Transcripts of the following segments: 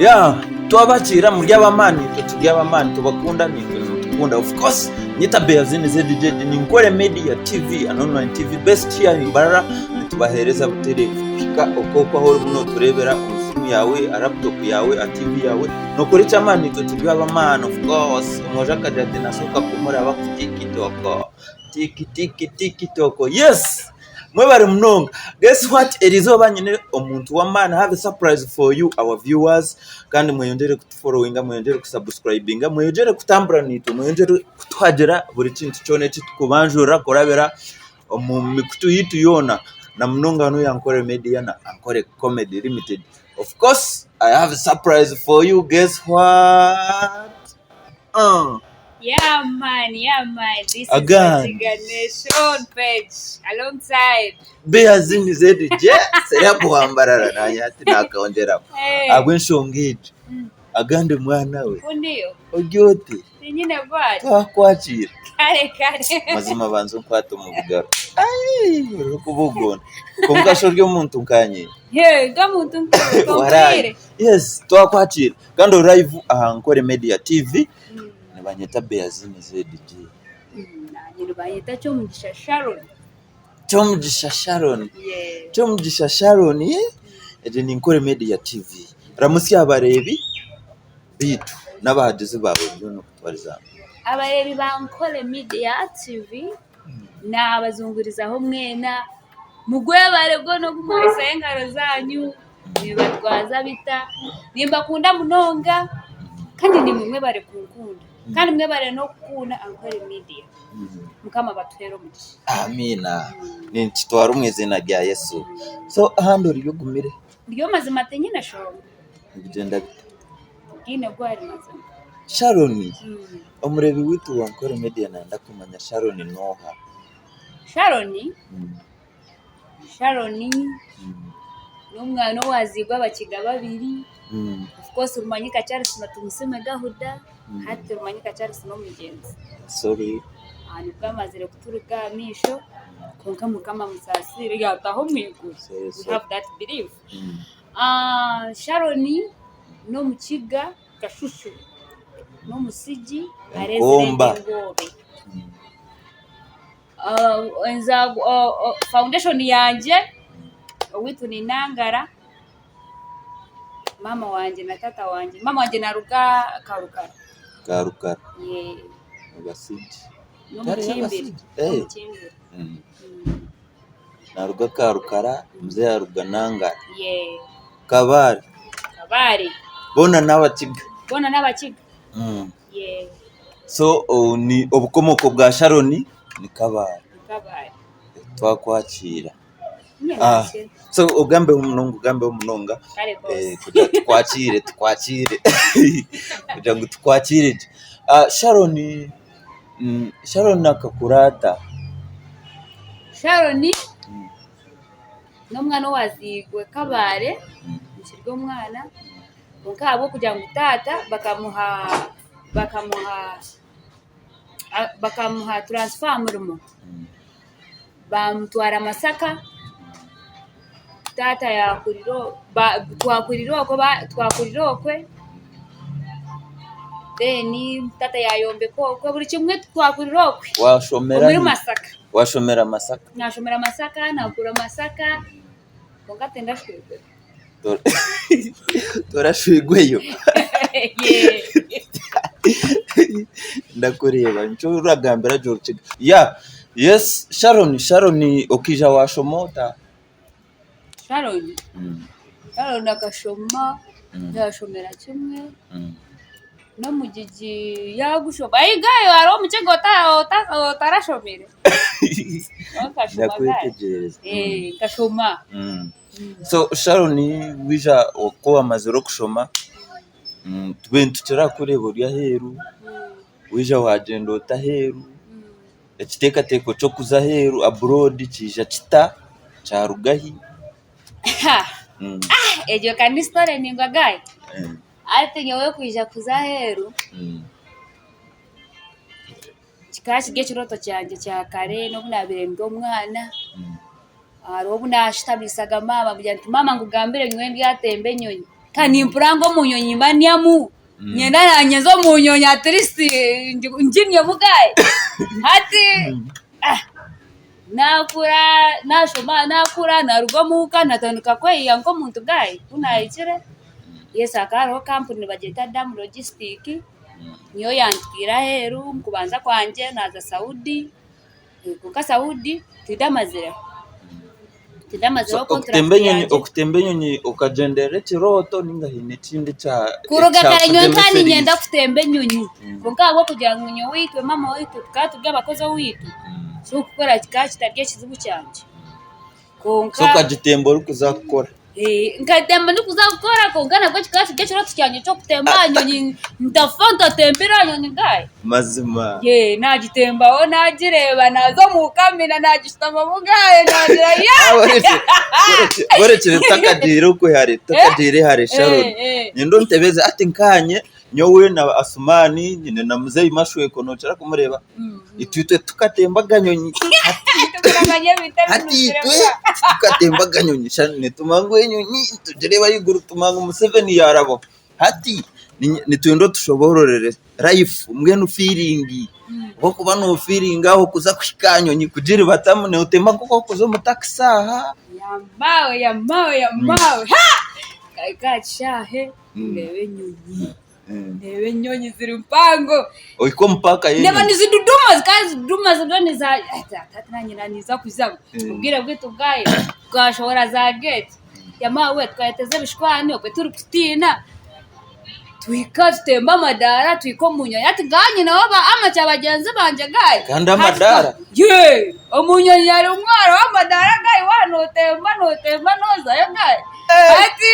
Yeah, twabakiira muri ab'amaani itwe turi ab'amaani tubakunda naitwe nimutukunda of course nyeta Beazini ZJ Ninkore Media TV and online TV best here in Mbarara nitubaheereza butereevu kuhika okwo ahu orimu notureebera omu simu yaawe aha laptop yaawe aha TV yaawe nokora eky'amaani itwe turi ab'amaani of course omwojo akagira ati nasooka kumuraba ku TikTok tiki tiki TikTok yes Mwebare munonga. Guess what? Erizooba nyine omuntu w'amaani. I have a surprise for you our viewers. Kandi mweyongyere kutufollowinga, mweyongyere kusubscribinga, mweyongyere kutambura naitwe, mweyongyere kutuhagira buri kintu kyona eki turikubanjurira kurabira omu mikutu yaitu yoona. Na munonga hanu oya Ankole Media na Ankole Comedy Limited. Of course, I have a surprise for you. Guess what? Uh. Yeah man, yeah man. This is Again. Bakiga Nation page alongside. Beazini ZJ Celeb wa Mbarara nanye hati nakongeraho Hey. ahabw'enshonga egyo agandi mwana we Kundiyo. ori oti Tinyine gwari. twakwakiira Kare kare. mazima banza onkwate omu bugaro Ai, orikubugona kwonka shi ori omuntu nkanye Hey, gamuntu Waraye. nkompire. Yes twakwakiira kandi ori live aha Nkore Media TV nibanyeta Beazini ZJ. Nanye nibanyeta Kyomugisha Sharon. Kyomugisha Sharon. Yeah. Kyomugisha Sharon egyo ni Nkore Media TV. Ramutsya abareebi baitu n'abahagizi baawe byona okutwariza hamwe. Abareebi ba Nkore Media TV Naabazungurizaho mwena, mugwebare gwona ogu mwahisaho engaro zaanyu, nibibatwaza bita? Nimbakunda munonga kandi naimwe mwebare kunkunda kandi mwebare n'okukunda Ankole Media. Mukama abatuheere omugisha. Amiina. Ninkitwara omu eiziina rya Yesu. So ahandi oriyo ogumire? Ndi omazima tinyine shonga. Nibigyenda bita? Tihaine gwari mazima. Sharon, Omureebi waitu wa Ankole Media nayenda kumanya Sharon n'oha? Sharon, Sharon n'omwana owaazairwe abakiga babiri, of course Rumanyika Charles na Tumusiime Gahuda, hati Rumanyika Charles n'omugyenzi. Sorry. Nibwo amazire kuturuga aha maisho kwonka Mukama amusaasire yaataaha omu iguru. We have that belief. Sharon n'omukiga. Kashushu n'omusigi Enkomba. arezire engoobe. Foundation yangye owaitu ni Nangara, maama wangye na taata wangye, maama wangye naruga Karukara. Karukara. Yeah. Abasigi. N'omukimbiri. Eh. N'omukimbiri. Naruga Karukara, mzee aruga Nangara. Yeah. Kabare. Kabare. Boona n'abakiga. Boona n'abakiga. Mm. Yeah. So oh, ni obukomoko bwa Sharon ni Kabare. Ni Kabare. Twakwakiira. Nyine Ah. nakira. So ogambeho munonga ogambeho munonga Kare eh, boss. kugira tukwakire tukwakire kugira ngu tukwakire gye. Ah, Sharon mm, Sharon akakura ata? Sharon N'omwana owaazairwe Kabare nkiri omwana kwonka ahabw'okugira ngu taata bakamuha bakamuha bakamuha turansifa aha murimo baamutwara Masaka, taata yaakurira twakurira okwe twakurira okwe then taata yaayombeka okwe buri kimwe twakurira okwe omuri Masaka. Washomera Masaka? Nashomera Masaka, nakura Masaka, kwonka tindashwirweyo. Torashwirweyo? Ndakureeba nikyo oragambira gye orukiga. Yeah, yes Sharon, Sharon okaija washoma ota? Sharon? Sharon akashoma, yashomera kimwe. N'omugigi yaagushoma ayi guy hariho omukiga otarashomire? Ndakwetegyereza. Nkashoma. So Sharon waija ku wamazire okushoma, tube nitukira kukureeba ori aheeru, waija wagyenda ota aheeru, ekiteekateeko ky'okuza aheeru abroad kiija kita, kyaruga hi? Egyo ka ni story ndaingwa guy. Hati nyowe kwija kuza aheeru kikaba kiri ekirooto kyangye kya kare n'obu naabaire ndi omwana, hariho obu naashutamisaga maama nkamugira nti maama nkugambire nyowe ndyatemba enyonyi. Ka nimpurira ngu omu nyonyi mba ndyamu, nyenda naanye nze omu nyonyi at least ngiryemu guy. Hati naakura naashoma naakura naaruga omuka naatandika kweyiha nk'omuntu guy ku naahikire, yes hakaba hariho kampuni nibagyeta Damu Logistic niyo yantwire aheeru omu kubanza kwangye naaza Saudi. Kwonka Saudi tindamazireho. Tindamazireho So contract okutemba enyonyi yangye. okutemba enyonyi okagyendera ekirooto ninga haine ekindi ekya Kuruga kare nyowe nkaba ekyakudemesereize? niinyenda kutemba enyonyi kwonka ahabw'okugira ngu nyowe itwe maama waitu tukaba turi abakozi owaitu, so kukora kikaba kitari ekizibu kyangye. Kwonka So okagitemba orikuza kukora? Nkatemba ndikuza kukora kwonka nabwo kikaba kiri ekirooto kyangye ky'okutemba aha nyonyi ntafa ntatembire aha nyonyi guy. Mazima. Yee nagitembaho nagireeba naaza omu kamina nagishutamamu guy nagira yee. Borekire tutakagiire okwe hare tutakagiire hare Sharon nyenda ontebeze hati nkaanye nyowe na Asumaani nyine na muzeeyi Mashweko nookira kumureeba itwe tukatemba akanyonyi hati itwe tukatemba akanyonyi nitumanya ngu enyonyi nitugireeba ahaiguru tumanya ngu Museveni yaarabaho hati nitwenda otushoboororere life mbwenu feeling ahabw'okuba noofiiringa aho kuza kuhika aha nyonyi kugiribatamu nootemba nk'oku orikuza omu takisi aha. Yamaawe yamaawe yamaawe nkahika aha kishaayi. Ndeeba enyonyi, ndeeba enyonyi ziri mpango. Ohika omu paaka Ndeeba y'enyonyi. niziduduma zikaba niziduduma ziriyo niza hati naanye ninza kuzamu. Obwire bwaitu bwahika twashohora za geeti yamaawe twayeteza ebishwani obwe turikutiina tuhika tutemba amadaara tuhika omu nyonyi hati nkaba nyineho ba amateur bagyenzi bangye guy. Kandi amadaara? Yee omu nyonyi harimu hariho amadaara guy waaba nootemba nootemba noozayo guy hati.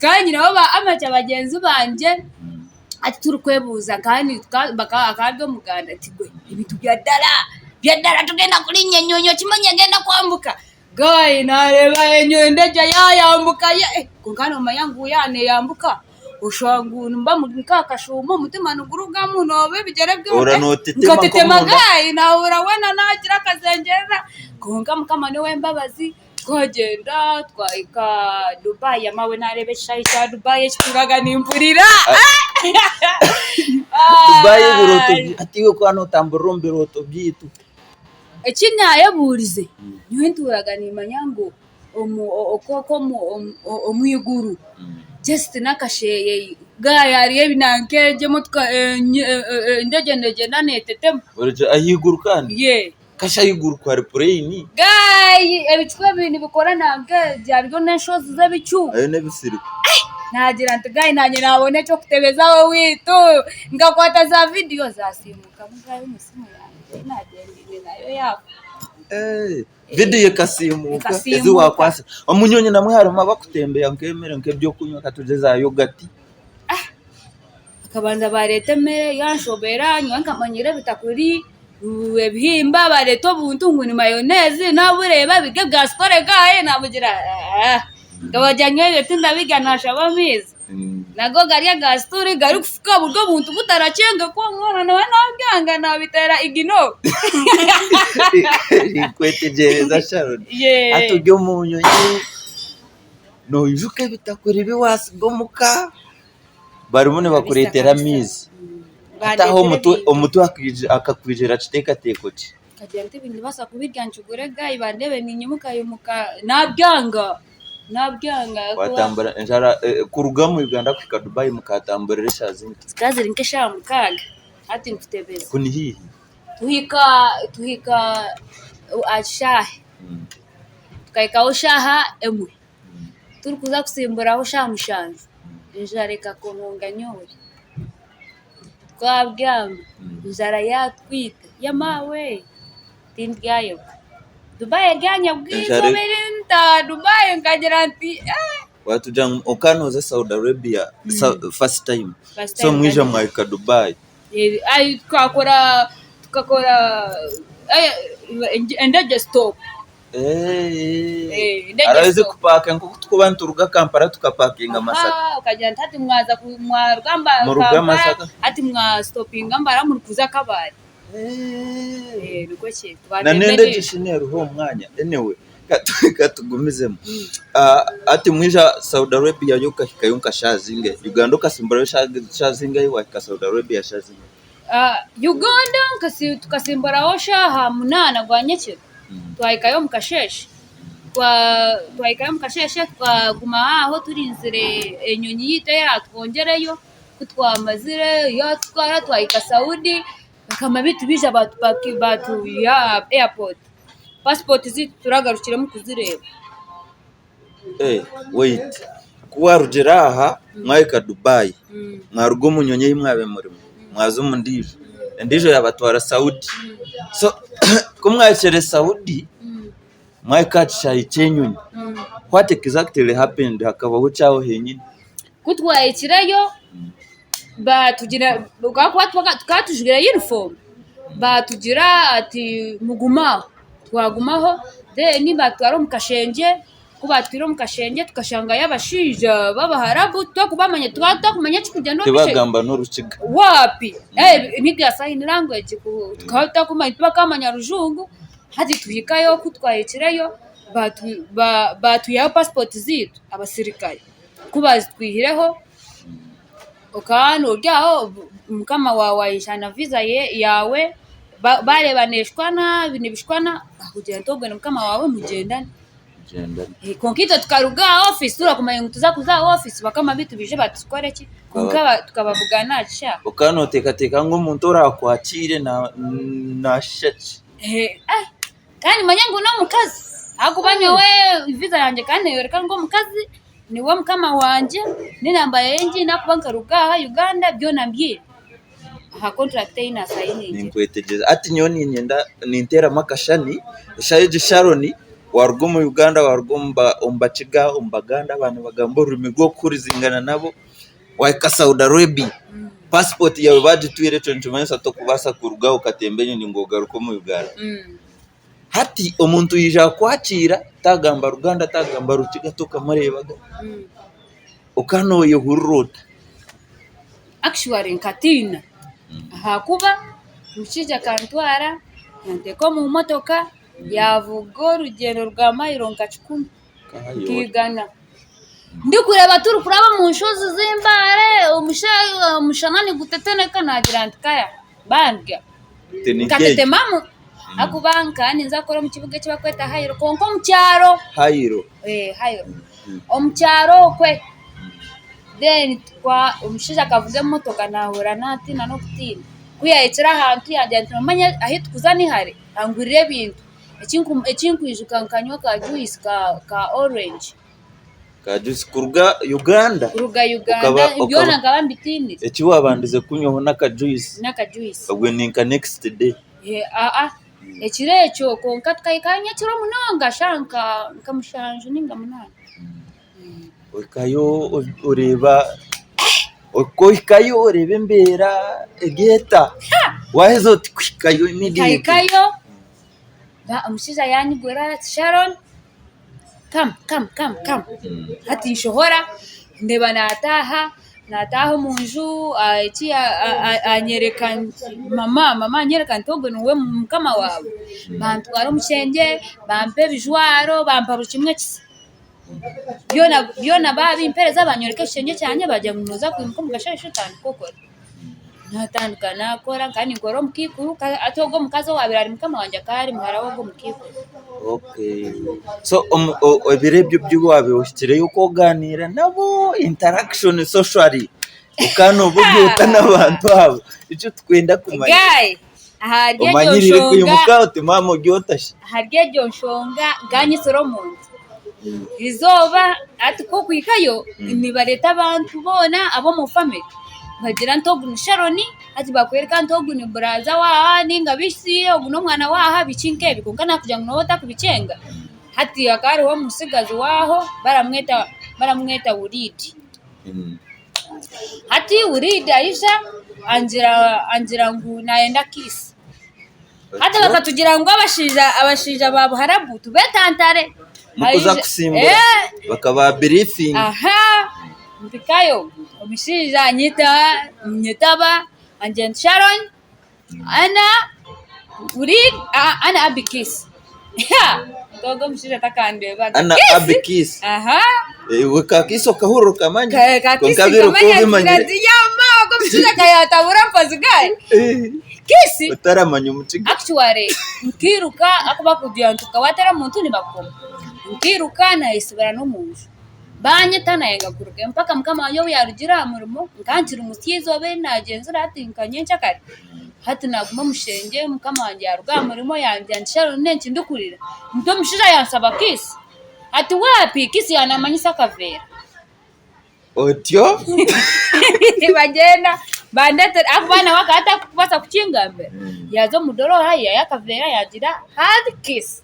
Kandi nyineho ba amateur bagyenzi bangye hati turikwebuuza akaba ari omuganda ati gwe ebintu bya dara bya dara tugenda kurinya enyonyi okimanya egenda kwambuka guy nareeba endegye yayambuka kwonka nomanya ngu yaaba neyambuka oshanga ngu nimuba muri nk'aha kashuuma omutima nigurugamu nooba ebigyere nkatetema guy nahurira weena nagira akazengyerera kwonka mukama n'ow'embabazi. Twagyenda twahika Dubai maawe naareeba ekishaayi kya Dubai ekituraga nimpurira. Dubai ebirooto hati iwe ku nootamburira omu birooto byaitu. Eki naayebuurize, nyowe ntuuraga niimanya ngu omu iguru just n'akasheeyi gaaya hariyo ebinanka egyo emotoka endegye neegyenda neetetema. Ahaiguru kandi? Kasha ahaiguru ku hari pureyini. Guy ebicu ebi nibikora nanka egi hariyo n'enshozi z'ebicu. Hariyo n'ebisiri. Naagira nti guy naanye naabona eky'okutebezaho owaitu. Nkakwata za vidiyo zaasiimukamu guy omu simu yangye ei naagyendeire nayo yaafa. Vidiyo ekasiimuka ezi waakwasire. Omu nyonyi namwo harimu abakutembeya nk'emere nk'ebyokunywa katugye za yogati. Bakabanza bareeta emere yanshobera nyowe nkamanyira ebitakuri, ebihimba bareeta obuntu ngu ni mayonezi nabureeba biri ebya sitore guy namugira aah nkabagira nyowe ebyo tindabirya nashaba amaizi nago gari aga sitore garikufuka buri obuntu butarakyenga kwonka nawe nabyanga nabiteera ignore. Ninkwetegyereza Sharon hati ori omu nyonyi noijuka ebitakuri ebi watsiga omuka. Barimu nibakureetera amaizi. Hati aho omutwe akakwijira kiteekateeko ki? Nkagira nti ebi nindibaasa kubirya nkigure guy bandeebe ninyimuka yimuka nabyanga nabyanga. Watambura enjara kuruga omu Uganda kuhika Dubai mukatamburira eshaaha zingahi? Zikaba ziri nk'eshaaha 6 hati nkutebeza. Ku ni haihi? Tuhika tuhika aha kishaayi tukahikaho shaaha emwe. Turikuza kutsimburaho shaaha 7 enjara ekakononga nyowe. Twabyama enjara yaatwita yamaawe tindyayebwa. Dubai eryanyabwizooba eri ntaaha Dubai nkagira nti eeh. Waatugira ngu okaba nooza Saudi Arabia first time, so mwija mwahika Dubai. Tukakora tukakora endegye stop. Hariho ezikupaaka nk'oku turikuba nituruga Kampala tukapakinga Masaka. Okagira nti hati mwaza mwaruga Muruga Kampala Masaka. hati mwasitopinga Mbarara murikuza Kabale. Nikwo kiri. Na n'endegye shi neeruha omu mwanya anyway. Katugumizemu. Hati mwija Saudi Arabia yo okahikayo nka shaaha zingahi? Uganda okasimburayo shaaha zingahi wahika Saudi Arabia shaaha zingahi? Uganda tukasimburaho shaaha munaana gwa nyekiro twahikayo omu kasheeshe, twahikayo omu kasheeshe twaguma aho turinzire enyonyi yaitu eyaatwongyereyo, ku twamazire yaatutwara twahika Saudi bakama baitu baija baatwiha aha airport. Passport zaitu tituragarukiremu kuzireeba. Wait, ku warugire aha mwahika Dubai, mwaruga omu nyonyi ei mwabaire murimu mwaza omu ndiijo, endiijo yaabatwara Saudi. So ku mwahikire Saudi, mwahika aha kishaayi ky'enyonyi, what exactly happened? Hakabaho ki aho henyini? Ku twahikireyo baatugira ahabw'okuba tukaba tujwaire yunifoomu baatugira ati mugume aho, twagumaho then baatutwara omu kashengye, ku baatutwire omu kashengye tukashangayo abashaija b'abaharabu titwakubamanya tukaba tutakumanya ekirikugyenda omu maisho. Tibagamba n'orukiga. Waapi niga sign language tukaba tutakumanya tibakamanya rujungu hati tuhikayo ku twahikireyo baatwihaho passport zaitu abasirikare. Ku baazitwihireho okaba ori aho mukama waawe aija na viza yaawe baareeba neeshwana nibishwana bakugira nti ogwo ni mukama waawe mugyendane. Kwonka itwe tukaruga aha ofiisi turakumanya ngu nituza kuza aha ofiisi bakama baitu baije batukore ki? Kwonka tukababugana aha kishaayi. Okaba nooteekateeka ngu omuntu oraakwakiire naashusha ki? Kandi manya ngu n'omukazi ahakuba nyowe viza yangye ekaba neeyoreka ngu omukazi niwe mukama wangye n'enamba ye ngiine ahakuba nkaruga aha Uganda byona mbiine aha konturakiiti ei naasayiningire. Ninkwetegyereza. Hati nyowe niinyenda ninteeramu akashushani, eshaaha egi Sharon waaruga omu Uganda waaruga omu Bakiga, omu Baganda abantu nibagamba orurimi rw'okuhurizingana nabo, Wahika Saudi Arabia, passport yaawe baagitwire ekyo nikimanyisa tokubaasa kuruga aho okatemba enyonyi ngu ogaruke omu Uganda. Hati omuntu yaija kukwakiira tagamba Luganda tagamba Rukiga tokamureebaga, okaba nooyehurira ota? Actually nkatiina ahakuba omushaija akantwara yanteeka omu motoka yaavuga orugyendo rwa mayiro nka kikumi. Nkaigana ndikureeba turikuraba omu nshozi z'embaare omushana niguteteneka naagira nti kaya bandya nkatetemamu ahakuba nkaba ninza kukora omu kibuga eki barikweta Hairo kwonka omu kyaro omu kyaro okwe then omushaija akavuga emotoka naahurira naatiina n'okutiina ku yaahikire ahantu yaagira nti noomanya ahu turikuza ni hare angurire ebintu. Ekinkwijuka nkanywa ka juice ka orange. Ka juice kuruga Uganda? Kuruga Uganda byona nkaba mbitiinire. Eki waabandize kunywaho n'aka juice? N'aka juice. Obwe ni nka next day? Aa ekiro ekyo kwonka tukahikayo nyekiro munonga shaaha nka mushanju ninga munaana. Ohikayo oreeba ku ohikayo oreeba embeera eri eta? Waaheza oti kuhikayo immediately. Nkahikayo omushaija yanyigura ati Sharon come come come come hati nshohora ndeeba nataaha nataaha omu nju anyereka nti mama mama anyereka nti ogu niwe mukama waawe bantwara omu kishengye bampa ebijwaro bampa buri kimwe kisa. Byona baabimpereza baanyoreka ekishengye kyangye baagira ngu nooza kwimuka omu kasheeshe otandike okore. Naatandika naakora nkaba ninkora omu kaikuru hati ogwo omukazi owaabaire ari mukama wangye akaba ari muhara w'ogwo omukaikuru. So ebiro ebyo ebi waabaire ohikireyo ogaaniira nabo interaction socially okaba nooba ori ota n'abantu abo? Nikyo turikwenda kumanya. Guy ahari egyo Omanyiriire nshonga kwimuka oti maama ori ota shi? Ahari egyo nshonga nkanyitsire omuntu. Eizooba hati ku orikuhikayo nibareeta abantu boona ab'omu famire nibagira nti ogu ni Sharon hati bakwereka nti ogu ni buraaza waaha ninga bisi ogu n'omwana waaha biki nk'ebyo kwonka nakugira ngu nooba otarikubikyenga hati hakaba hariho omutsigazi waaho baramweta Wuriidi. Hati Wuriidi aija angira ngu naayenda kiisi. Hati bakatugira ngu abashaija ba Buharabu tubetantare. Mukuza kusimbura Eh! bakabaha birifingi. Aha! Mpikayo, omushaija anyita, nyetaba, angira nti Sharon, ana uri, ana abi kiss. Ogwo omushaija takandeebaga. Ana Abby Kiss. Aha. Iwe ka kiss okahurira okamanya. Ka kiss Kwonka biri nkamanya oku obimanyire. nti yama ogwo omushaija akayatabura mpazi gaye. Eh, Kiss Otaramanya omukiga. actually nkiruka akuba kugira nti ukawatera omuntu nibakukoma. Nkiruka nayesibira n'omunju. Banyeta nayenga kurugayo mpaka mukama wangye obu yarugire aha murimo nkaba nkiri musya eizooba eri nagyenzire hati nka nyenkyakare. Hati naguma omu kishengye mukama wangye yaruga aha murimo yangira nti Sharon n'enki ndikurira? Nti omushaija yansaba kiss. Ati waapi kiss yanamanyisa akaveera. Otyo? Bagyenda bandetera ahakuba nawe akaba atarikubaasa kukingambira. Yaaza omu dorooha yaihayo akaveera yaagira hard kiss.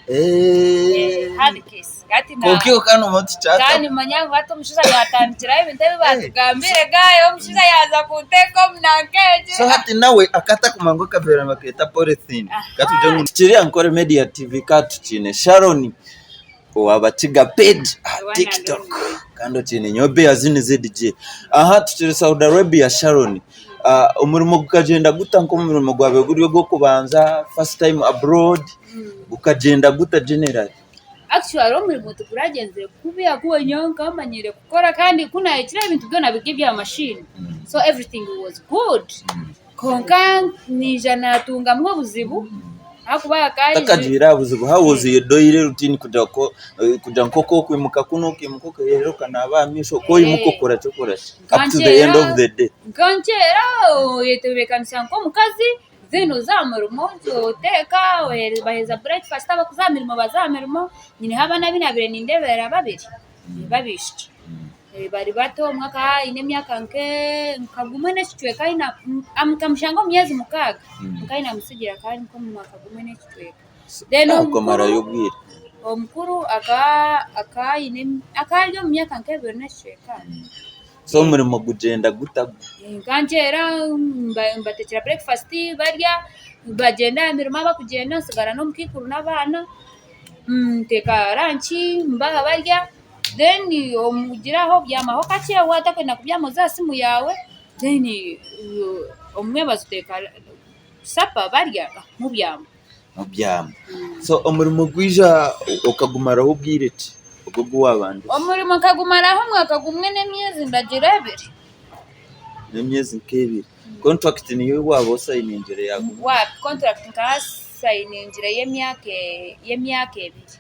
Eh. Hard kiss. Hati na- Kwonka iwe kandi noomanya oti kyataba. Kandi manya ngu hati omushaija yatandikiraho ebintu ebi batugambire gaayi omushaija yaaza kunteeka omu nanka egi. So hati nawe akatakumanya ngu akaveera nibakeeta polythene. Aha. Katugire ngu tukiri aha Nkore Media TV ka tukiine Sharon owa Bakiga page aha Owa TikTok. Nandongo. Kandi okiine nyowe Beazini ZJ. Aha tukiri Saudi Arabia Sharon. Ah, omurimo gukagyenda guta nk'omurimo gwabaire guri ogw'okubanza first time abroad gukagyenda guta generally? Actually omurimo tiguragyenzire kubi ahakuba nyowe nkaba manyire kukora kandi ku naahikire ebintu byona biri ebya mashini so everything was good kwonka naija naatungamu obuzibu ahakuba hakaba Otakagiire aha buzibu, how was your daily routine kugira ngu kugira ngu nk'oku okwimuka kunu okaimuka okaheera okanaaba aha maisho, ku oyimuka okora ki okora ki up to the end of the day? Nka nkyera oyetebeekanisa nk'omukazi then oza aha murimo oteeka baheereza breakfast abarikuza aha mirimo baza aha mirimo, nyineho abaana abu naabaire nindeeberera babiri b'abaishiki bari bato omwe akaba aine emyaka nka gumwe n'ekicweka nkamushanga omu myezi mukaaga nkaba naamutsigira akaba ari nk'omu mwaka gumwe n'ekicweka. Then Okamarayo obwire. Omukuru akaba aine akaba ari omu myaka nk'ebiri n'ekicweka. So omurimo gugyenda guta? Nka nkyera mbatekyera breakfast barya, bagyenda aha mirimo abakugyenda nsigara n'omukaikuru n'abaana, nteeka lunch mbaha barya, then ogira aho obyamaho kakye waaba otakwenda kubyama oze aha simu yaawe, then omwebazo oteeka supper barya mubyama. Mubyama. So omurimo gwija okagumaraho obwire ki ogwo ogu waabandize? Omurimo nkagumaraho omwaka gumwe n'emyezi ndagira ebiri. N'emyezi nk'ebiri. Contract niyo ei waaba osayiningire yaaguma? Waapi contract nkasayiningire y'emyaka ebiri.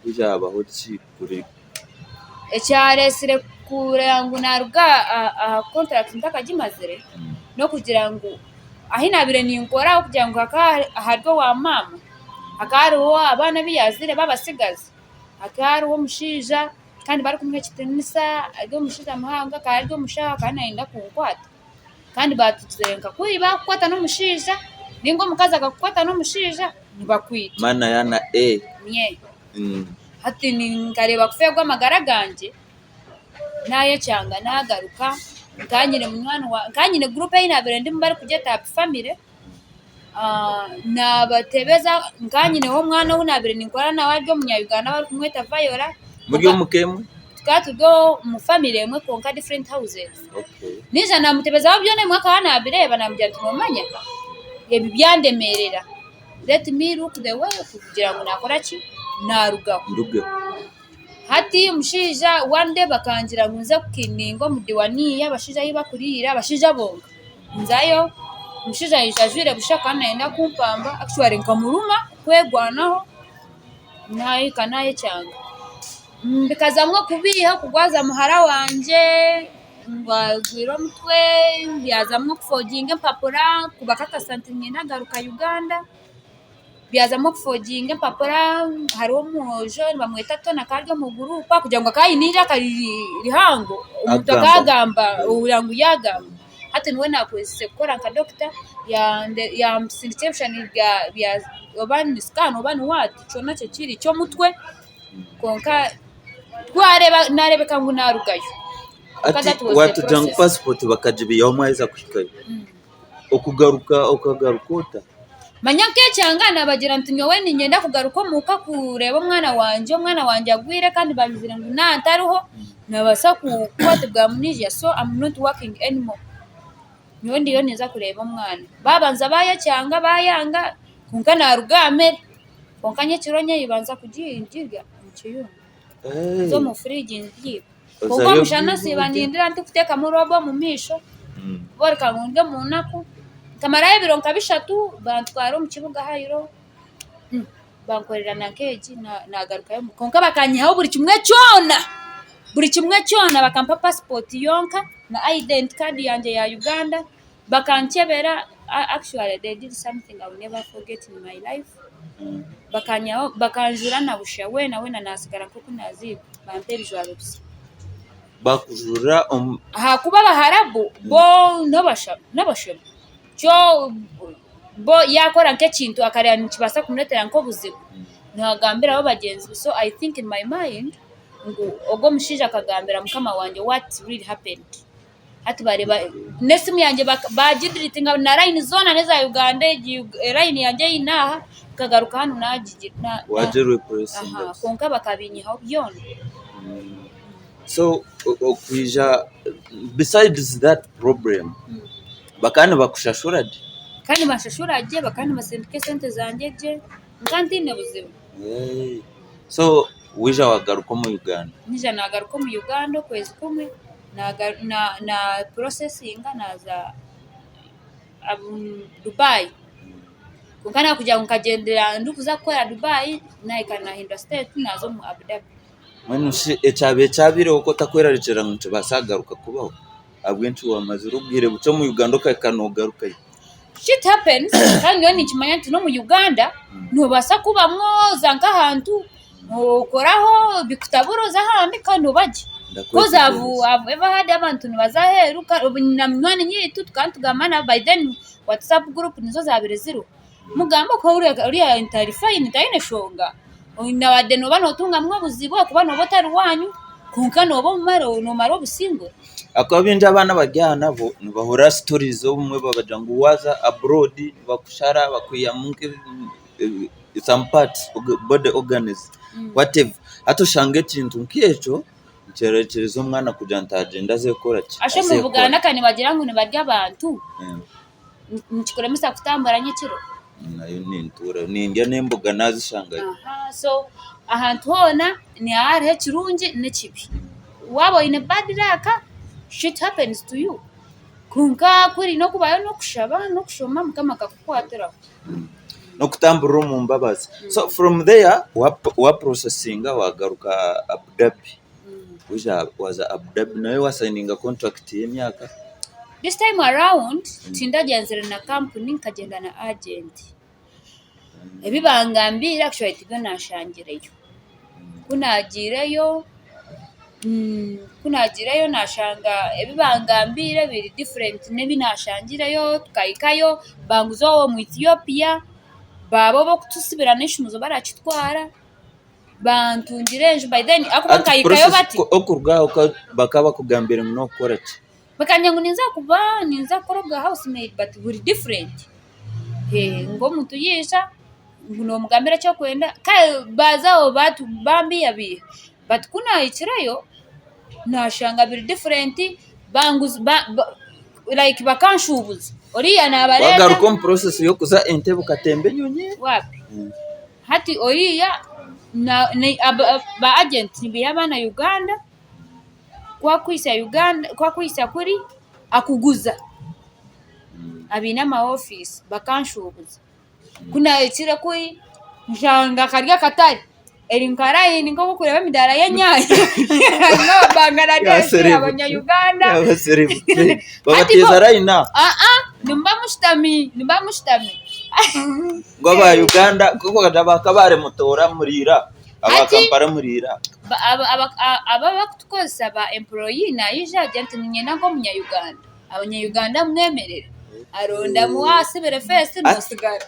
Haija haabaho ki kuri? Ekyareetsire kureeba ngu naaruga aha kontrakiti ntakagimazire n'okugira ngu ahi naabaire ninkora ahabw'okugira ngu hakaba hari owa maama, hakaba hariho abaana abu yaazaire b'abatsigazi, hakaba hariho omushaija kandi barikumuha ekitiinisa ari omushaija muhango akaba ari omushaho akaba naayenda kunkwata kandi baatugizire nka kuri baakukwata n'omushaija nainga omukazi akakukwata n'omushaija nibakwita. Mana yana e. Hati nkareeba kufeerwa amagara gangye, naayekyanga naagaruka, nkaba nyine munywani wangye, nkaba nyine guruupu ei naabaire ndimu barikugyeta happy family, naabatebeza, nkaba nyineho omwana ou naabaire ninkora nawe ari omunya-Uganda barikumweta Viola. Muri omu ka emwe? Tukaba turi omu family emwe kwonka different houses. Naija naamutebezaho byona ebimwe akaba naabireeba naamugira nti noomanya ebi byandemeerera. Let me look the way kugira ngu nakora ki? Narugaho. Ndugeho. Hati omushaija one day bakangira ngu nze kukininga omu diwaniya abashaija ahu bakuriira abashaija bonka. Nzayo, omushaija yaija ajwaire busha akaba nayenda kumpamba actually nkamuruma kwegwanaho nahika nayekyanga. Bikazamu okubiiha kugwaza muhara wangye ngu agwire omutwe, byazamu okufoginga empapura kubakakasa nti niinyenda kugaruka Uganda, byazamu okufoginga empapura hariho omwojo nibamweta Tony akaba ari omu guruupu kugira ngu akaba aine eiraka rihango omuntu akagamba ohurira ngu yaagamba, hati niwe naakozese kukora nka dokita yamusindikira ebishushani bya oba ni scan oba ni waati kyona kye kiri ky'omutwe. Kwonka twareeba naareebeka ngu naarugayo. Kwonka Hati that was the waatugira ngu process. passport bakagibiihaho mwaheza kuhikayo. Okugaruka okagaruka ota? Manya nk'ekyanga naabagira nti nyowe niinyenda kugaruka omuka kureeba omwana wangye, omwana wangye agwire kandi bangizire ngu naaba ntariho naabaasa kukwatibwa amnesia so am not working anymore. Nyowe ndiyo ninza kureeba omwana. Baabanza baayekyanga baayanga kwonka naaruga aha mere. Kwonka nyekiro nyeyibanza kugirya omu kiyungu. Nza omu fridge ngiiba. Kwonka omushana nsiiba nindira ndikuteekamu robo omu maisho kworeka ngu ndi omu naku. Nkamarayo ebiro nka bishatu bantwara omu kibuga Hairo bankorera na nk'egi nagarukayo omuka. Kwonka bakanyihaho buri kimwe kyona, buri kimwe kyona bakampa passport yonka na identity card yangye ya Uganda. Bakankyebera actually they did something I will never forget in my life bakanyihaho bakanjuura na busha weena weena nasigara nk'oku naziirwe bampa ebijwaro bisya. Bakujuura omu. Ahakuba abaharabu bo n'abashema kyo bo yaakora nk'ekintu akareeba nikibaasa kumureetera nk'obuzibu nagambiraho bagyenzi be so I think in my mind ngu ogwo omushaija akagambira mukama wangye what really happened. Hati bareeba n'esimu yangye baagidiritinga na layini zoona n'eza Uganda egi layini yangye ei nyine aha nkagaruka hanu Wagirepuresinga. Kwonka bakabinyihaho byona. So okwija besides that problem bakaba nibakushashura gye? Bakaba nibanshashura gye, bakaba nibasindika esente zangye gye, nkaba ntaine buzibu. So waija wagaruka omu Uganda? Naija nagaruka omu Uganda okwezi kumwe. Na porosesinga naaza Dubai kwonka nakugira ngu nkagyendera ndikuza kukora Dubai nahika nahindura siteeti naaza omu Abu Dhabi. Mbwenu shi ekyabaire kyabaireho ku otakwerarikirira ngu nikibaasa kugaruka kubaho? Ahabw'enki waamazire obwire bukye omu Uganda okahika noogarukayo? Shit happens kandi nyowe ninkimanya nti n'omu Uganda noobaasa kubamu oza nk'ahantu okoraho bikutabura oze ahandi kandi oba gye. Coz I've ever heard abantu nibaza aheeru na munywani nyeitu tukaba nitugamba nawe by then whatsapp group nizo zabaire ziriho mugamba ku oriya ntari fine tayine shonga nawadde noba notungamu obuzibu ahakuba noba otari waanyu kwonka noba nomara obusingura. Ahakuba baingi abaana abari aha nabo nibahurira stories obumwe babagira ngu waaza abroad nibakushara bakwihamu some parts body organs whatever hati oshanga ekintu nk'ekyo nikyerekyereza omwana kugira ngu agyende aze kukora ki? Asha omu Buganda ka nibagira ngu nibarya abantu nikikuremesa kutambura nyekiro? Nayo nintuura nindya n'emboga nazishangayo. So ahantu hoona nihaba hariho ekirungi n'ekibi. Waaba oine bad luck shit happens to you kwonka ku oine okubayo n'okushaba n'okushoma mukama akakukwatiraho. N'okutamburira omu mbabazi. So from there wa processinga wagaruka Abu Dhabi. Waija waza Abu Dhabi nayo wa sayininga contract y'emyaka? This time around tindagyenzire na kampuni nkagyenda na agent. Ebi bangambiire actually tibyo nashangireyo. Ku naagiireyo ku naagiireyo naashanga ebi bangambiire biri different n'ebi naashangireyo tukahikayo banguza omu Ethiopia baaba ab'okutusibira n'ekishumuuzo barakitwara bantungira enju by then ahakuba nkahikayo bati. Okuruga aho bakaba bakugambire ngu n'okukora ki? Bakangira ngu ninza kuba ninza kukora obwa house maid but buri different ngu omuntu yaija ngu nomugambira eki orikwenda kare baaza aho bambihabiha but ku nahikireyo nashanga biri different like bakanshubuza oriya nabareeta. Wagaruka omu process y'okuza Entebbe okatemba enyonyi? Wapi hati oriya ba agent nibaiha abaana Uganda. Ku akuhitsya Uganda, ku akuhitsya kuri akuguza abaine ama ofiisi bakanshuubuza. Ku naahikire kuri nshanga kari akatare eri nka layini nk'oku orikureeba emidaara y'enyaanya harimu aba Bangladesh, abanya Uganda. Babateeza layini aho? Nimuba mushutami, nimuba mushutami. Ngu aba Uganda bakaba mutoora muriira. Aba Kampala muriira. Aba abarikutukozesa ba employee naija agira ati niinyenda nk'omunya Uganda, abanya Uganda mwemerere, arondamu waasibire feesi nosigara.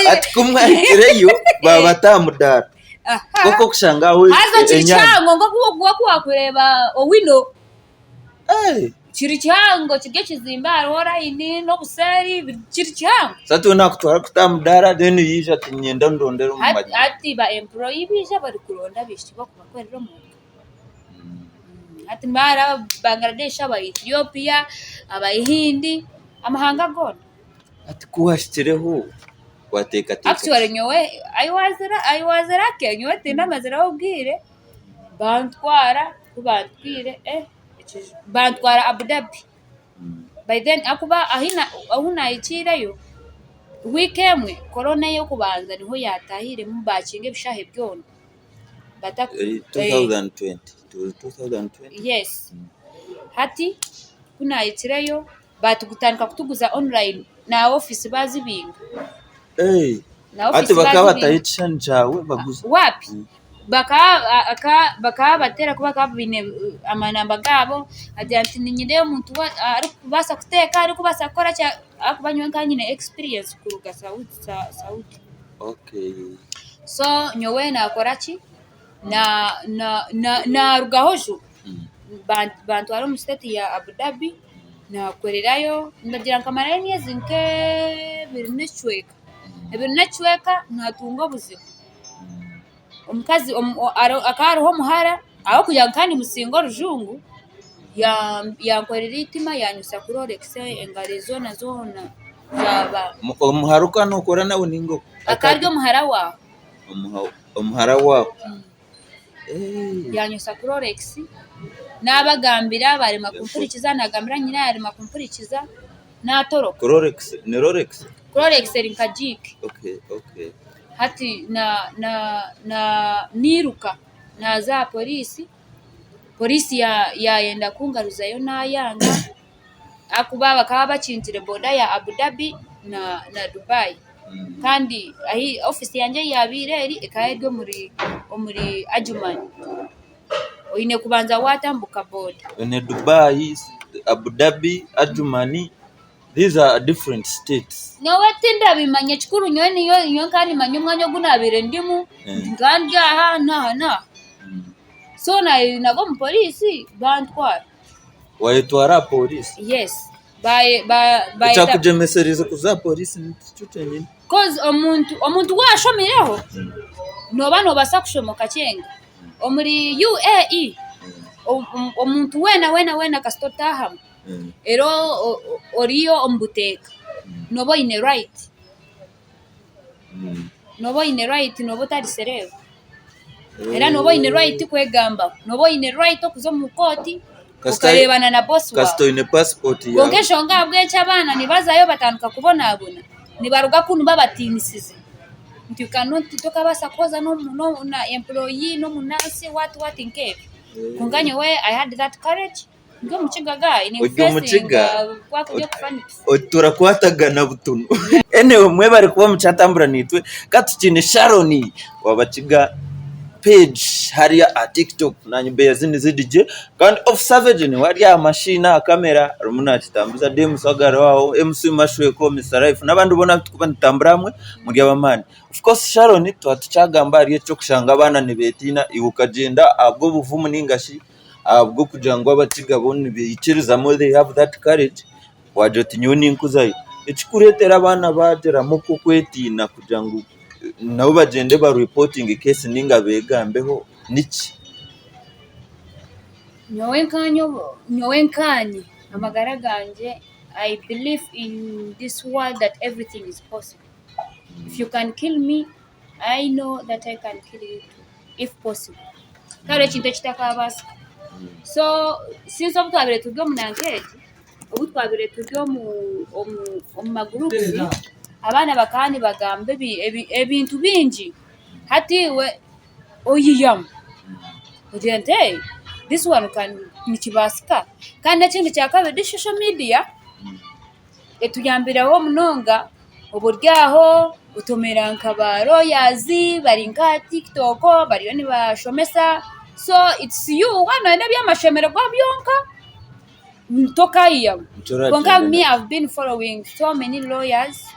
Hati ku mwahikireyo baabata aha mudaara kwonka okushanga aho Haza kiri kihango nk'oku waakureeba Owino. Kiri kihango kiri ekizimbe hariho layini n'obuseeri kiri kihango. Hati we nakutwara kuta aha mudaara then yaija ati niinyenda ondondere omu maju. Hati ba employee baija barikuronda abaishiki b'okubakorera omu ka. Hati niba hariho aba Bangladesh, aba Ethiopia, abahindi, amahanga goona. Hati ku wahikireho. Wateekateeka Actually ki? nyowe I was I was lucky nyowe tindamazireho obwire bantwara ku bantwire eh bantwara Abu Dhabi by then ahakuba ahu nahikiireyo wiiki emwe korona ey'okubanza niho yatahiremu bakinga ebishaahe byona. 2020 it was 2020? Yes hati ku nahikireyo Baatutandika kutuguza online na ofiisi baazibinga. Hey, Na hati ofiisi bakaba baazibinga. bataho ekishushani kyawe baguza. Wapi? Bakaba bateera kuba bakaba baine amanamba gaabo, agira nti niinyenda omuntu arikubaasa kuteeka, arikubaasa kukora ki, ahakuba nyowe nkaba nyine experience kuruga Saudi. Okay. So nyowe naakora ki? Naarugaho juba. Bantwara omu state ya Abu Dhabi nakorerayo ndagira nkamarayo emyezi nk'ebiri n'ekicweka, ebiri n'ekicweka natunga obuzibu, omukazi hakaba hariho omuhara ahabw'okugira ngu nkaba nimusinga orujungu yankorera eitima yanyutsya Clorox engaro zoona zoona zaaba. Omuhara ou okaba nokora nawe ninga? Akaba ari omuhara waawe. Omuhara waawe. Yanyotsya Clorox, naabagambira barema kumpurikiza, naagambira nyina yarema kumpurikiza, naatoroka. Clorox ni Rolex? Clorox eri nka Jik. Okay, okay. Hati nairuka naaza aha poriisi, poriisi yaayenda kungaruzayo naayanga ahakuba bakaba bakingire boda ya Abu Dhabi na Dubai. Kandi ahi ofiisi yangye ei yaabaire eri ekaba eri omuri Adjumani. Oine kubanza waatambuka boda. Oine Dubai, Abu Dhabi, Adjumani, these are different states. Nyowe tindabimanya ekikuru nyowe nyowe nkaba nimanya omwanya ogu naabaire ndimu, nkaba ndi aha n'aha n'aha. So naaba omu poriisi bantwara. Waayetwara aha poriisi? Yes. Ekyakugyemesereize kuza aha poriisi nikyo kyenyine? Coz omuntu omuntu waashomireho nooba noobaasa kushoma okakyenga. Omuri UAE omuntu weena weena weena kasita otaahamu reero oriyo omu buteeka nooba oine right, nooba oine right nooba otari sereebu. Era nooba oine right kwegambaho, nooba oine right okuza omu kooti okareebana na bosi waawe. Kasita oine passport yaawe. Kwonka enshonga ahabw'enki abaana nibazayo batandika kubonabona, nibaruga kunu babatiinisize nti you cannot tokabaasa kuhoza na employee n'omunansi what what nk'ebyo. Kwonka nyowe I had that courage ndi omukiga guy Ori omukiga, ninfacinga kwakugira Turakwatagana butunu. Anyway mwebare kuba mukyatambura naitwe ka tukiine Sharon wabakiga page hariya aha TikTok nanye Beyazini ZJ kandi Off Savage niwe ari aha machine aha camera arimu nakitambuza Demus agariho aho MC Mashweko Mister Life n'abandi boona abu turikuba nitutambura hamwe muri ab'amaani. Of course Sharon twaba tukyagamba ahari eky'okushanga abaana nibetiina iwe okagyenda ahabw'obuvumu ninga shi ahabw'okugira ngu abakiga bo nibaikirizamu they have that courage Waagira oti nyowe ninkuzayo. Ekirikureetera abaana baagiramu okwo okwetiina kugira ngu nabo bagyende baripootinge keesi nainga beegambeho niki? Nyowe nkaanye amagara gangye I believe in this world that everything is possible. If you can kill me, I know that I can kill you too if possible. Tihariho ekintu ekitakabaasika. So since obu twabaire turi omu nanka egi, obu twabaire turi omu ma groups, abaana bakaba nibagamba ebintu bingi. Hati iwe oyihamu ogira nti this one nikibaasika. Kandi n'ekindi kyakabiri this social media etuyambireho munonga oba ori aho otomera nka ba lawyers bari nka aha tiktok bariyo nibashomesa so it's you waaba noyenda eby'amashemererwa byonka tokayihamu kwonka me have been following so many lawyers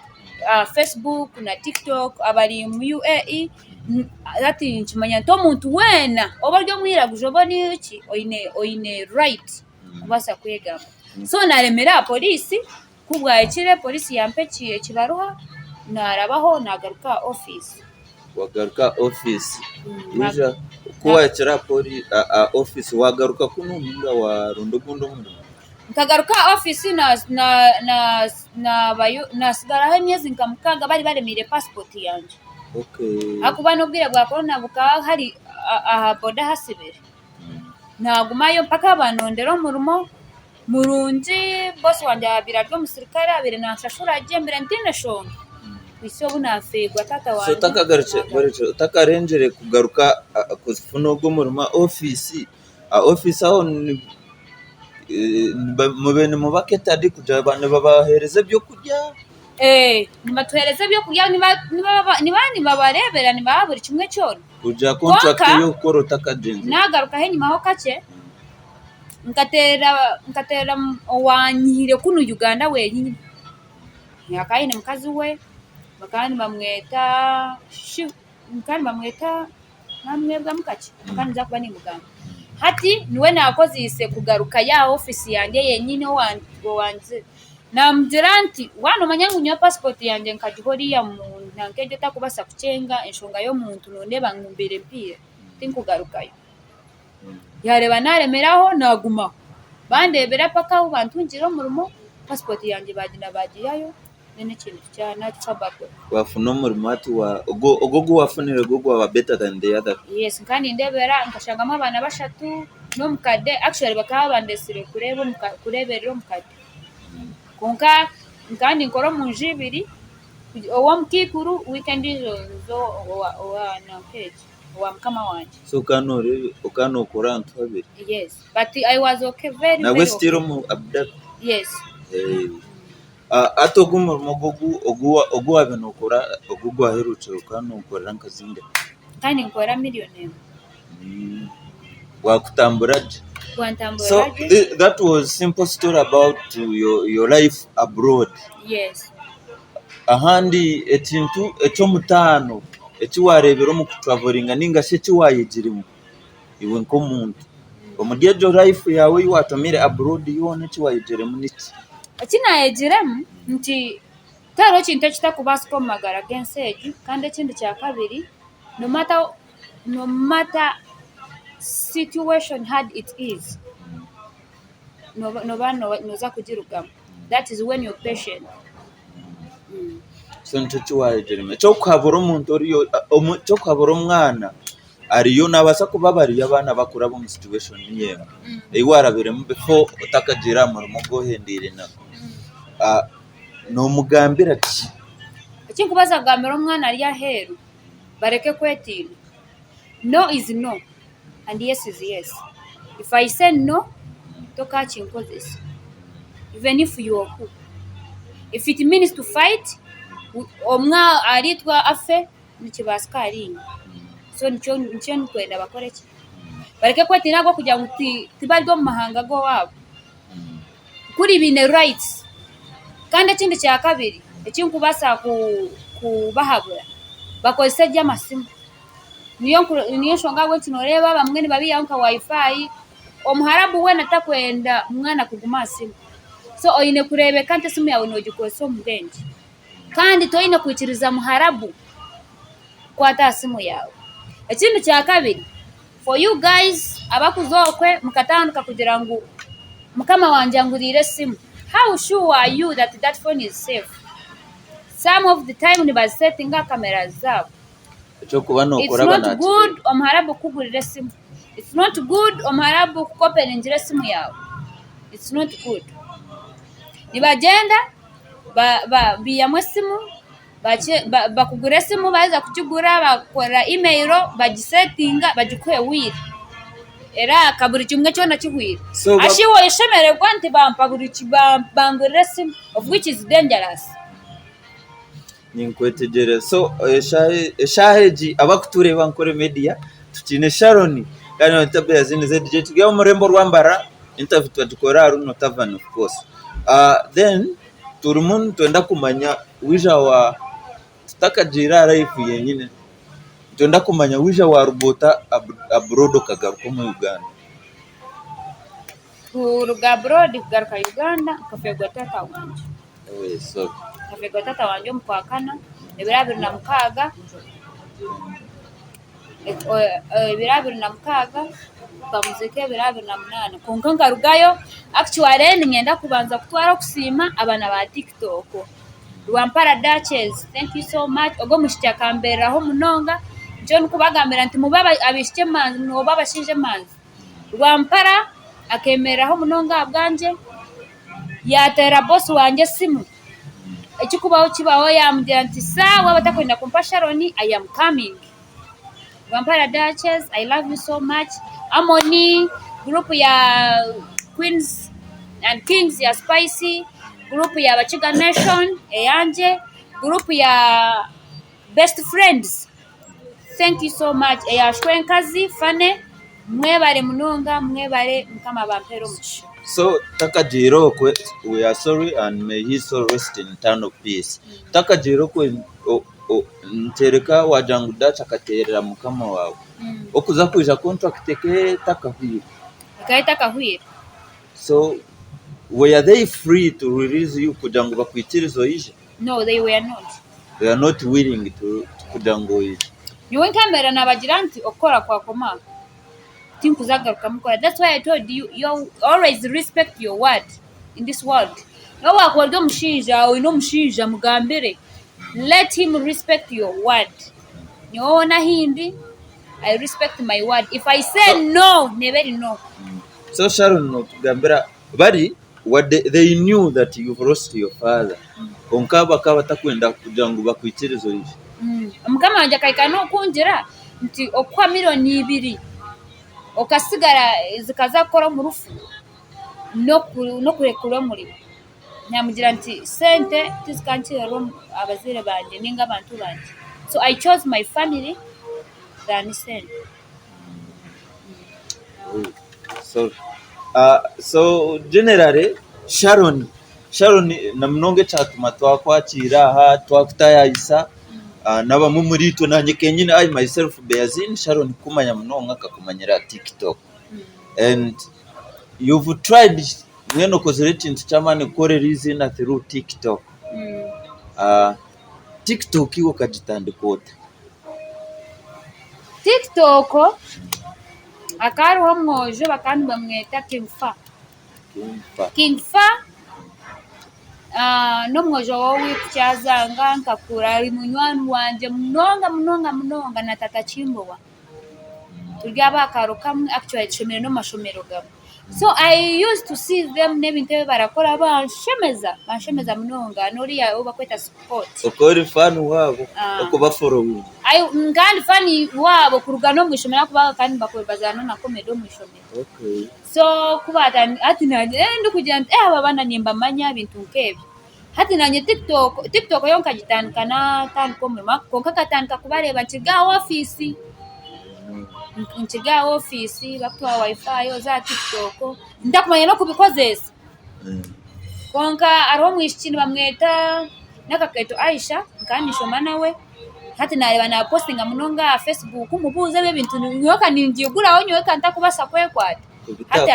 aha facebook na tiktok abari omu UAE hati ninkimanya nti omuntu weena oba ori omwiraguju oba ori ki oine right kubaasa kwegamba. So naaremera aha poriisi, ku bwahikire poriisi yampa ekibaruha, naarabaho naagaruka aha ofiisi. Wagaruka aha ofiisi, waija ku waahikire aha ofiisi waagaruka kunu ninga waaronda ogundi omurimo? Nkagaruka aha ofiisi naasigaraho emyezi nka mukaaga bari baremeire paasipooti yangye ahakuba n'obwire bwa korona bukaba hari aha boda hasibire. Naagumayo mpaka banondera omurimo murungi, boosi wangye yaabaire ari omusirikare abaire nanshashura gye mbaire ntaine nshonga kuhitsya obu naafeerwa taata wangye. Otakarengire kugaruka kufuna ogwo omurimo aha ofiisi, aha ofiisi aho mube nimuba catered kugira ngu nibabaheereza ebyokurya? Nibatuheereza ebyokurya, nibaba nibabareebera nibabaha buri kimwe kyona. Kugira contract Kwonka ey'okukora otakagyenzire. Naagarukaho enyimaho kakye, nkateerera nkateerera owaanyihire kunu Uganda wenyini, akaba aine mukazi we, bakaba nibamweta Shi bakaba nibamweta naamwebwamu kakye kwonka ninza kuba niimugamba. Hati niwe naakozeise kugarukayo aha ofiisi yangye yenyini owangizire. Naamugira nti waaba noomanya ngu nyowe pasipoti yangye nkagiha oriya muntu nanka egyo otarikubaasa kukyenga enshonga y'omuntu noondeeba ngu mbaire mpiire tinkugarukayo. Yaareeba naaremeraho naagumaho. Bandeebera paka ahu bantungire omurimo, pasipoti yangye baagyenda baagiihayo then ekintu naakicwa backward. Waafuna omurimo hati ogwo ogu waafunire gwo gwaba better than the other? Yes nkaba nindeebera nkashangamu abaana bashatu n'omukade actually bakaba bandetsire kureeba kureeberera omukade. Kwonka nkaba ninkora omu nju ibiri, ow'omukaikuru wiikendi ezo nza owa mukama wangye. So okaba noreeba okaba nokora ahantu habiri? Yes but I was okay very very Nabwe okay. still omu Abu Dhabi? Yes. Hati ogu omurimo ogu ogu waaba nokora ogu ogwaherukire okaba nokorera nka zingahi? Nkaba ninkora miriyoni emwe. Bwakutambura gye? Bwantambura So gye. that was simple story about your, your life abroad. Yes. Ahandi ekintu eky'omutaano eki waareebire omu kutravelinga ninga shi eki waayegiremu iwe nk'omuntu omuri egyo life yaawe ei waatomire abroad yoona eki waayegiremu niki? Eki naayegiremu nti tihariho kintu ekitakubaasika omu magara g'ensi egi kandi ekindi kya kabiri no matter no matter situation hard it is nooba nooza kugirugamu that is when you're patient. So nikyo eki waayegiremu. Eky'okuhabura omuntu oriyo, eky'okuhabura omwana ariyo naabaasa kuba bariyo abaana abakuraba omu situation niyo emwe ei waarabiremu before otakagiire aha murimo ogu ohendeire nagwo, noomugambira ki? Eki ndikubaasa kugambira omwana ari aheeru bareke kwetiina, no is no and yes is yes, if I say no tokakinkozesa even if you are who, if it means to fight omwe ahariitwe afe nikibaasika ahariinye, so nikyo ndikwenda bakore ki, bareke kwetiina ahabw'okugira ngu tibari omu mahanga g'owaabo, kuri baine rights kandi ekindi kyakabiri eki ndikubaasa kubahabura bakozese gye amasimu, niyo nshonga ahabw'enki nooreeba abamwe nibabiihaho nka wifi, omuharabu weena takwenda mwana kuguma aha simu, so oine kureebeka nti esimu yaawe noogikozesa omu bwengye kandi toine kwikiriza muharabu kukwata aha simu yaawe. Ekindi kyakabiri For you guys abakuza okwe mukatandika kugira ngu mukama wangye anguriire esimu, how sure are you that that phone is safe? Some of the time nibazisetinga aha cameras zaabo. Eky'okuba It's nookora not aba good naakireeba. omuharabu kukugurira esimu, it's not good omuharabu kukopeningira esimu yaawe, it's not good. Nibagyenda baihamu esimu Bakugura esimu baaheza kugigura bakukora imeyiro bagisetinga bagikuhe ehweire era buri kimwe kyona kihweire. Haza iwe oshemererwa nti bampa buri bangurira esimu of which is dangerous. Ninkwetegyereza. So eshaaha egi abarikutureeba Ankole Media tukiine Sharon kandi na Tabia Zini ZJ turi omu rurembo rwa Mbarara interview twagikora aha Runo Tavern of course. Then Turimu nitwenda kumanya waija wa tutakagiire aha life yenyine, nitwenda kumanya waija waruga ota abroad okagaruka omu Uganda? Kuruga abroad kugaruka Uganda nkafeerwa taata wangye. Nkafeerwa taata wangye omu kwakana ebiro 26. 2026 tukamuziika 2028 kwonka nkarugayo actually niinyenda kubanza kutwara okusiima abaana ba TikTok. Rwampara Duchess thank you so much ogwo omwishiki akambeereraho munonga nikyo ndikubagambira nti mube abaishiki emanzi oba abashaija emanzi. Rwampara akemereraho munonga ahabwangye yaateerera bosi wangye esimu. Ekirikubaho kibaho yaamugira nti sir waaba otakwenda kumpa Sharon I am coming. Rwampara Duchess I love you so much. Amoni, group ya Queens and Kings ya Spice, group ya Bakiga Nation eyangye, group ya Best Friends thank you so much eya Shwenkazi Fanny mwebare munonga mwebare mukama abampere omugisha. So takagiire okwe we are sorry and may his soul rest in eternal peace. Takagiire okwe nikyoreka wagira ngu Dutch akateerera mukama waawe. Okuza kwija contract ekaba etakahwire. Ekaba etakahwire. So were they free to release you kugira ngu bakwikirize oije? No they were not. They are not willing to kugira ngu oije. Nyowe nkemerera nabagira nti okukora kwakoma aha tinkuza kugarukamu kukora that's why I told you you always respect your word in this world nobu wakuba ori omushaija oyine omushaija mugambire let him respect your word nyowe hoona ahindi I respect my word if I say no neeba eri no. So Sharon notugambira bari Wadde they knew that you've lost your father kwonka bakaba batakwenda kugira ngu bakwikirize oije. Mukama wangye akahika n'okungira nti okuha miriyoni ibiri okasigara zikaza kukora omu rufu n'okurekura omurimo. Namugira nti sente tizikankirira abazaire bangye ninga abantu bangye. So I chose my family than sente. Sorry. So generally Sharon, Sharon na munonga ekyatuma twakwakiira aha twakutayayisa n'abamwe omuri itwe nanye kenyini I myself Beazin Sharon kukumanya munonga nkakumanyira aha TikTok and you've tried mbwenu okozire ekintu ky'amaani kukorera eiziina through TikTok. TikTok iwe okagitandika ota? TikTok hakaba hariho omwojo bakaba nibamweta King Fa. King Fa n'omwojo w'owaitu Kyazanga nkakura ari munywani wangye munonga munonga munonga na tata Kimbowa. Turi ab'aha kaaro kamwe actually tushomire n'omu mashomero gamwe. So I used to see them n'ebintu ebi barakora banshemeza, banshemeza munonga n'oriya ou barikweta Scott. Okaba ori fan waabo, okubaforowinga. Nkaba ndi fan waabo kuruga n'omu ishomero ahakuba bakaba nibazaana na comedy omu ishomero. So ku baatandika hati naanye ndikugira nti aba abaana nimbamanya ebintu nk'ebyo. Hati naanye TikTok, TikTok yo nkagitandika naatandika omurimo kwonka nkatandika kubareeba nkiri aha ofiisi, nkiri aha ofiisi barikutuha wifi oze aha TikTok ntakumanya n'okubikozesa. Kwonka hariho omwishiki nibamweta Nakakeeto Aisha nkaba ninshoma nawe, hati naareeba naapositinga munonga aha Facebook mubuuze ebi ebintu nyowe ka ningiguraho nyowe ka ntakubaasa kwekwata. Hati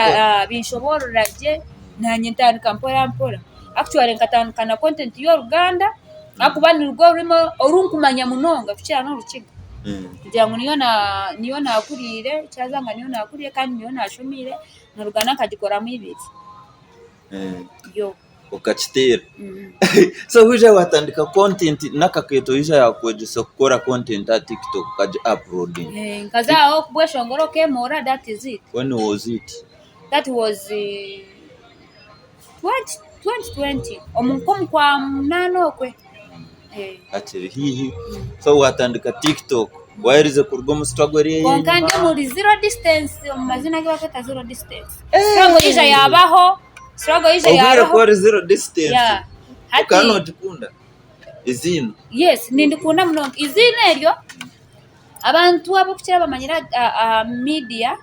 binshoboorora gye naanye ntandika mpora mpora. Actually nkatandika na content y'oruganda ahakuba nirwo rurimi oru nkumanya munonga kukira n'orukiga. Kugira ngu niyo naakuriire, kyazanga niyo naakuriire kandi niyo naashomiire, n'oruganda nkagikoramu ibiri. Yo. Okakiteera. So waija watandika content n'akakeeto yaija yakwegyesa kukora content aha TikTok okagi uploadinga. Nkaza aho kubweshongora okeemoora that is it. When was it? That was 2020 omu nk'omu kwa munaana okwe. Hakiri haihi. So watandika TikTok waherize kuruga omu struggle eriya Kwonka ndi ey'enyima. omuri zero distance omu mazina agu barikweta zero distance. Struggle yaija yaabaho, struggle yaija Obwire ku yaabaho. ori zero distance Yeah. okaba Hati nogikunda eiziina? yes nindikunda munonga. Eiziina eryo abantu abarikukira bamanyire aha media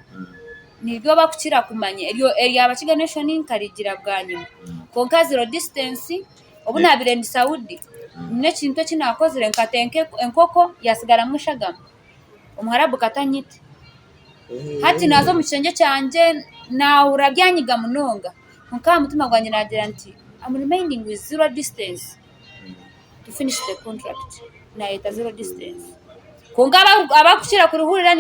niryo barikukira kumanya. Eryo erya Bakiga Nation nkarigira bwanyima. Kwonka zero distance obu naabaire ndi Saudi n'ekintu eki naakozire nkata enkoko yaasigaramu eshagama, omuharabu katanyita. Hati naaza omu kishengye kyangye naahurira byanyiga munonga kwonka aha mutima gwangye naagira nti am remaining with zero distance to finish the contract, naayeta zero distance. Kwonka abarikukira kurihurira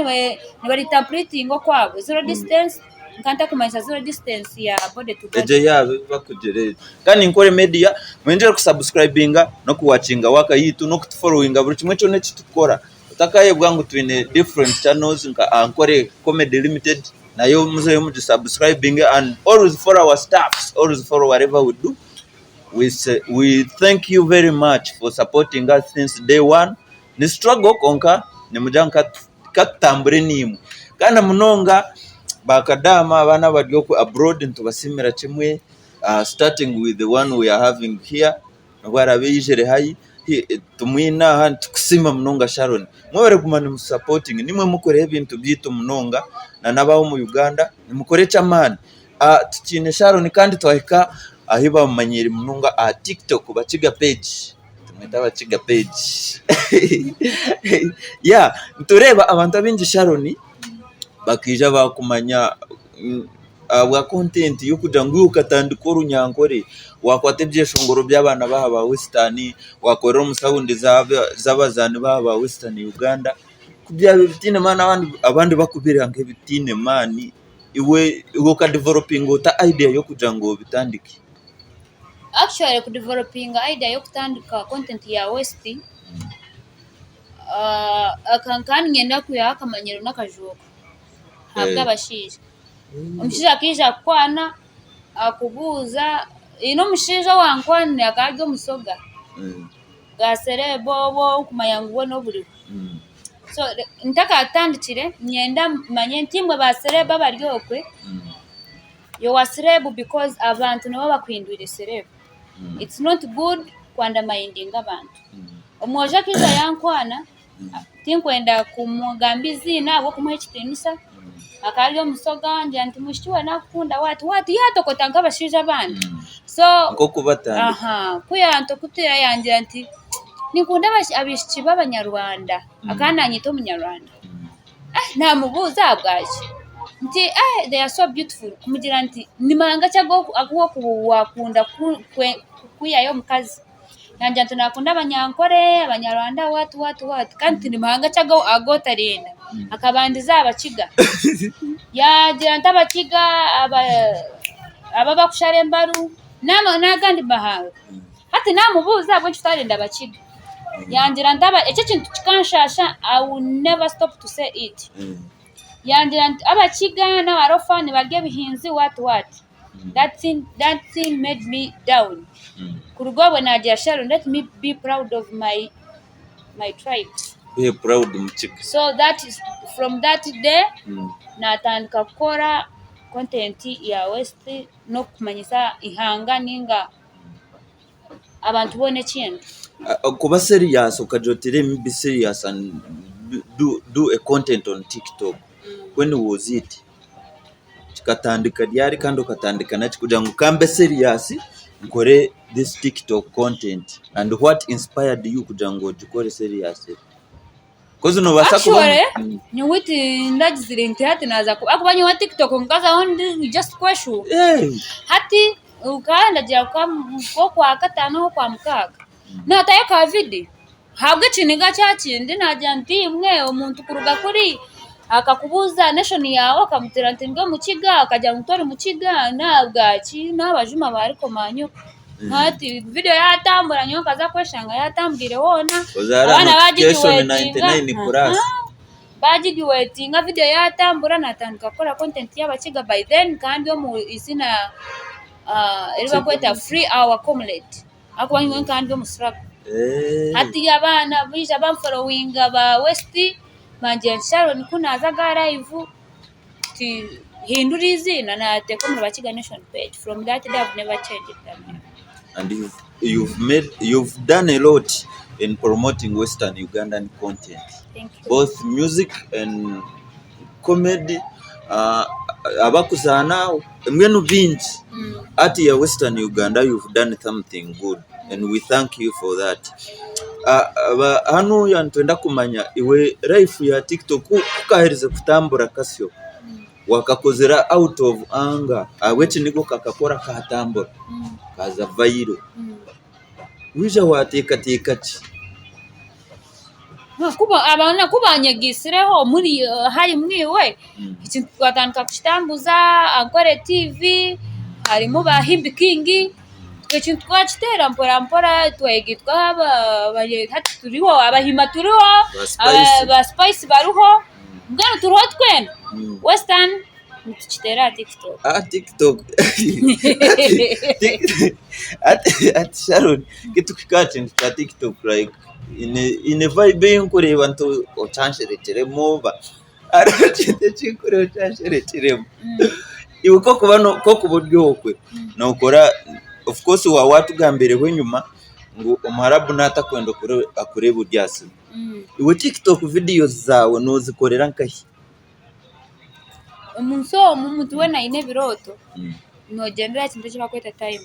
nibarintapuretinga okwabo. Zero distance nka ntakumanyisa zero distance ya body to body. Egyo yaaba ebi barikugira egyo. Kandi Nkore Media mweyongyere kusubscribinga n'okuwakinga waaka yaitu n'okutuforowinga buri kimwe kyona eki turikukora. Otakayebwa ngu twine different channels nka Ankore Comedy Limited nayo muzeyo mugisubscribinge and always follow our stuffs, always follow whatever we do. We, say, we thank you very much for supporting us since day one. Ni struggle kwonka nimugira ngu katutambure naimwe. Kandi na munonga bakadaama abaana abari okwe abroad nitubasiimira kimwe starting with the one we are having here nobu araabe yaijire haihi tumwine aha nitukusiima munonga Sharon. Mwebare kuguma nimutusapotinga naimwe mukore ebintu byaitu munonga na n'abaho omu Uganda nimukora eky'amaani. Tukiine Sharon kandi twahika ahu bamumanyiire munonga aha TikTok Bakiga page. Tumwete Abakiga page. Yeah, nitureeba abantu abaingi Sharon bakaija baakumanya ahabwa content y'okugira ngu iwe okatandika orunyankore, waakwata ebyeshongoro by'abaana b'aha ba western, waakorera omu sound z'abazaani b'aha ba western Uganda, ku byabaire bitaine maani abandi bakubireeba nk'ebitaine maani, iwe okadevelopinga ota idea y'okugira ngu obitandike? Actually kudevelopinga idea y'okutandika content ya west, nkaba niinyenda kwihaho akamanyiro n'akajooko ahabw'abashaija. Omushaija akaija kukwana akubuuza, haine omushaija owankwanire akaba ari omusoga bwa serebu obu orikumanya ngu bwona oburiho. So ntakatandikire niinyenda manye nti imwe ba serebu abari okwe, you are celeb because abantu nibo bakuhindwire celeb. It's not good ku undermininga abantu. Omwojo akaija yankwana, tinkwenda kumugamba eiziina ahabw'okumuha ekitiinisa, akaba ari omusoga ngira nti mwishiki we nakukunda waati waati yaatokota nk'abashaija abandi. So Nk'oku batandika. aha ku yantokotire yangira nti ninkunda abaishiki b'abanyarwanda, akaba nanyeta omunyarwanda. Namubuuza ahabwaki, nti they are so beautiful, kumugira nti ni mahanga ki agu wakunda kwihayo omukazi? Yangira nti nakunda abanyankore, abanyarwanda what what what kandi nti ni mahanga ki agu otarenda? Akabandiza aha bakiga, yagira nti abakiga, abo abakushara embaru n'agandi mahanga. Hati namubuuza ahabw'enki otarenda abakiga? Yangira nti eki ekintu kikanshasha I will never stop to say it. Yangira nti abakiga n'abarofa nibarya ebihinzi what what. That thing, that thing made me down. Kuruga obwo nagira Sharon let me be proud of my my tribe. Be proud Mukiga. So that is from that day natandika kukora content ya West n'okumanyisa ihanga ninga abantu boona ekindi. Kuba serious okagira oti let me be serious and do, do a content on TikTok. When was it? Kikatandika ryari kandi okatandika naki kugira ngu kambe serious nkore this TikTok content and what inspired you kugira ngu ogikore serious? Coz nobaasa kuba Actually, nyowe tindagizire nti hati naaza ku ahakuba nyowe TikTok nkazaho ndi just kweshuuba. Hey! Hati nkandagira nk'okwa kataano okwa mukaaga naatayo ka vidiyo ahabw'ekiniga kya kindi naagira nti imwe omuntu kuruga kuri akakubuuza nation yaawe okamugira nti ndi omukiga akagira ngu tori mukiga nahabwaki nabajuma ba rikomanyoko hati vidiyo yaatambura nyowe nkaza kweshanga yaatambwire hoona Ozaara abaana notification 99 plus. Baagiduwetinga vidiyo yaatambura naatandika kukora kontenti y'abakiga by then kandi omu iziina eri barikweta free our comrade ahakuba nyowe nkaba ndi omu struggle. Hati abaana baija banforowinga ba west bangira nti Sharon ku naaza aha live hindura eiziina naateeka omuri Bakiga nation page from that day I've never changed the name. And you've made you've done a lot in promoting Western Ugandan content. Thank you. Both music and comedy abakuzaana mbwenu bingi. Art ya Western Uganda you've done something good and we thank you for that. Hanuya nitwenda kumanya iwe life ya TikTok ku kaherize kutambura kasyo wakakozire out of anger ahabw'ekiniga okakakora katambura kaza viral. Waija wateekateeka ki? Abaana ku banyegiisireho omuri harimu iwe, ekintu twatandika kukitambuza Ankole TV, harimu ba Himbi King, ekintu twakiteera mpora mpora twegaitwaho hati turiho Abahima turiho, ba Spice bariho, mbwenu turiho twena, Western nitukiteera aha TikTok. Aha TikTok hati Sharon kitukuhika aha kintu kya TikTok like Haine vibe ei nkureeba nti okyansherekiremu oba hariho ekintu eki nkureeba okyansherekiremu. Iwe ku orikuba ori okwe nookora of course waaba waatugambiireho enyima ngu omuharabu naaba atakwenda akureebe ori aha simu. Iwe tiktok videos zaawe noozikorera nkahi? Omunsi omu omuntu weena aine ebirooto, noogyendera aha kintu eki barikweta time.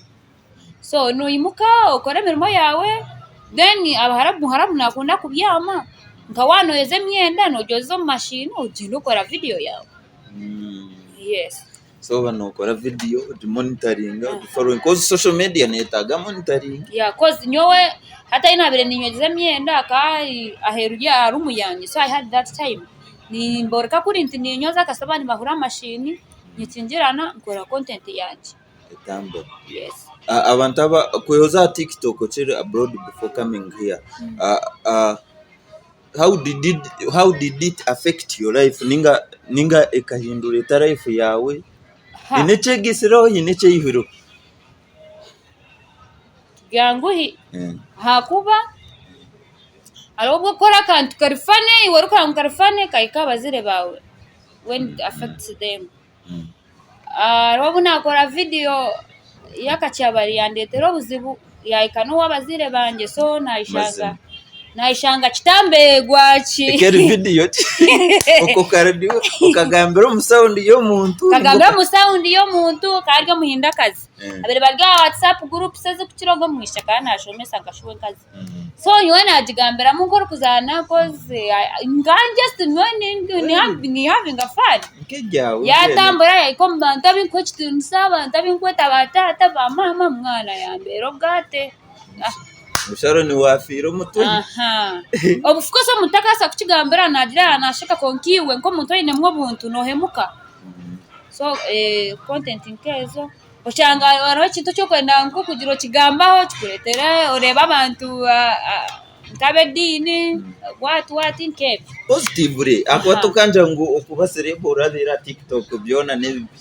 So noimuka okore emirimo yaawe then abaharabu omuharabu nakunda kubyama nka waaba noyoza emyenda nogyoza omu mashini ogyenda okora vidiyo yaawe. Yes. So waaba nokora vidiyo ogimonitaringa ogiforowinga coz social media neyetaaga monitoring. Yeah coz nyowe hati ahu nabiire ninyoza emyenda hakaba aheeru ya ruumu yangye so I had that time nimboreka kuri nti ninyoza kasita baba nibahurira mashini nyekingirana nkora content yangye. Etambura. Abantu aba kwehoza aha TikTok okiri abroad before coming here how did it, how did it affect your life ninga ninga ekahindura eta life yaawe? Haine eki egisireho haine eki eihireho? Byanguhi ahakuba hariho obu orikukora akantu kari funny iwe orikureeba ngu kari funny kahika aha bazaire baawe when it affects them. Hariho obu naakora vidiyo y'akakyabari yandeetera obuzibu yaahika n'ow'abazaire bangye so naayeshanga naayeshanga kitambe gwaki. Eka eri vidiyo ki? Okagambira omu sawundi y'omuntu. Nkagambira omu sawundi y'omuntu akaba ari omuhindakazi. Abaire bari aha watsapu gurupusi ezirikukira ogu omwishiki akaba naashomesa nka shuwa enkazi. So nyowe naagigambiramu nk'orikuzaana koz nka just nyowe ni having a fun. Nk'eryawe Yaatambura yaahika omu bantu abu nkuha ekitiinisa, abantu abu nkweta ba taata ba maama, mwana yambeera obugaate. Ngu Sharon waafiire omutwe. Of course omuntu takabaasa kukigambira naagira naasheka kwonka iwe nk'omuntu oinemu obuntu noohemuka. So content nk'ezo. Oshanga hariho ekintu eki orikwenda nk'okugira okigambaho kikureetera oreeba abantu nk'ab'ediini what what nk'ebyo. Positively ahakuba tokangira ngu okuba celeb orabeera aha TikTok byona n'ebibi.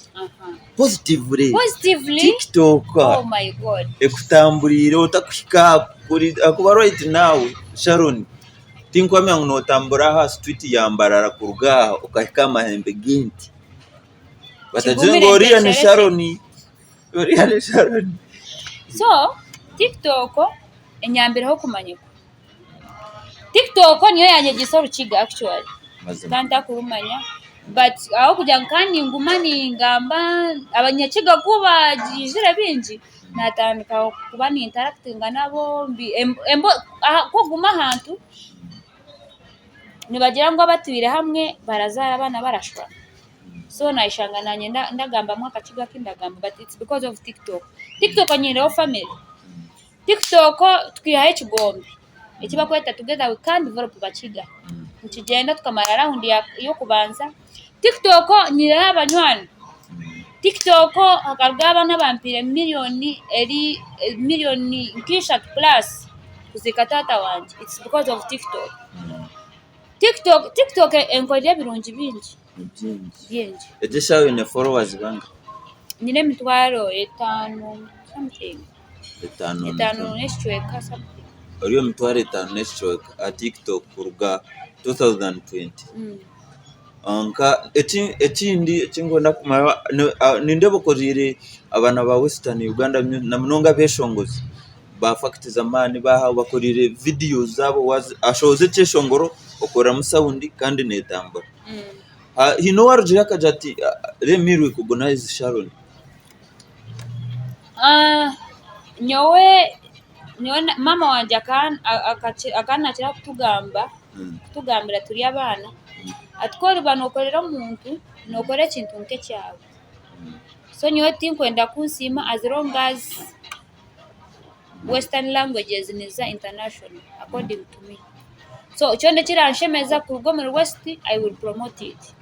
Positively Positively TikTok oh my God. ekutamburiire otakuhika kuri ahakuba right now Sharon tinkuhamya ngu nootambura aha street ya Mbarara kuruga aha okahika aha mahembe g'ente. Batagira ngu oriya ni Sharon, oriya ni Sharon. So TikTok enyambireho kumanyikwa. TikTok niyo yanyegyesa orukiga actually. Mazima. Nkaba ntakurumanya but ahabw'okugira ngu nkaba ninguma ningamba abanyakiga ku bagiizire baingi, natandika kuba nintarakitinga nabo ku okuguma ahantu nibagira ngu abatwire hamwe barazaara abaana barashwana. So nayeshanga nanye ndagambamu akakiga aku ndagamba but it's because of tiktok. Tiktok nyineho family, tiktok twihaho ekigombe eki barikweta together we can develop Bakiga. Nikigyenda tukamara rawundi y'okubanza. Tiktok nyineho abanywani, tiktok hakarugaho abaana abampaire miriyoni eri miriyoni nk'ishatu purasi kuziika taata wangye it's because of tiktok. Tiktok tiktok enkorire ebirungi bingi. Ni bingi. Bingi. Egi eshaaha oine followers banga? Nyine emitwaro etaano something. Etaano Etaano n'ekicweka something. Ori omu mitwaro etaano n'ekicweka aha TikTok kuruga 2020. Kwonka ekindi eki ndikwenda kumanya, nindeeba okoreire abaana ba Western Uganda na munonga abeshongozi baafakitiza amaani bakoreire vidiyo zaabo ashohoza ekyeshongoro okoramu sawundi kandi neetambura. Haine owarugireyo akagira ati let me recognize Sharon. Nyowe maama wangye akaba naakira kutugamba, kutugambira turi abaana, ati ku oriba nookorera omuntu, nookora ekintu nk'ekyawe. So nyowe tinkwenda kunsiima as long as western languages niza international according to me. So kyona ekiranshemeza kuruga omuri West I will promote it.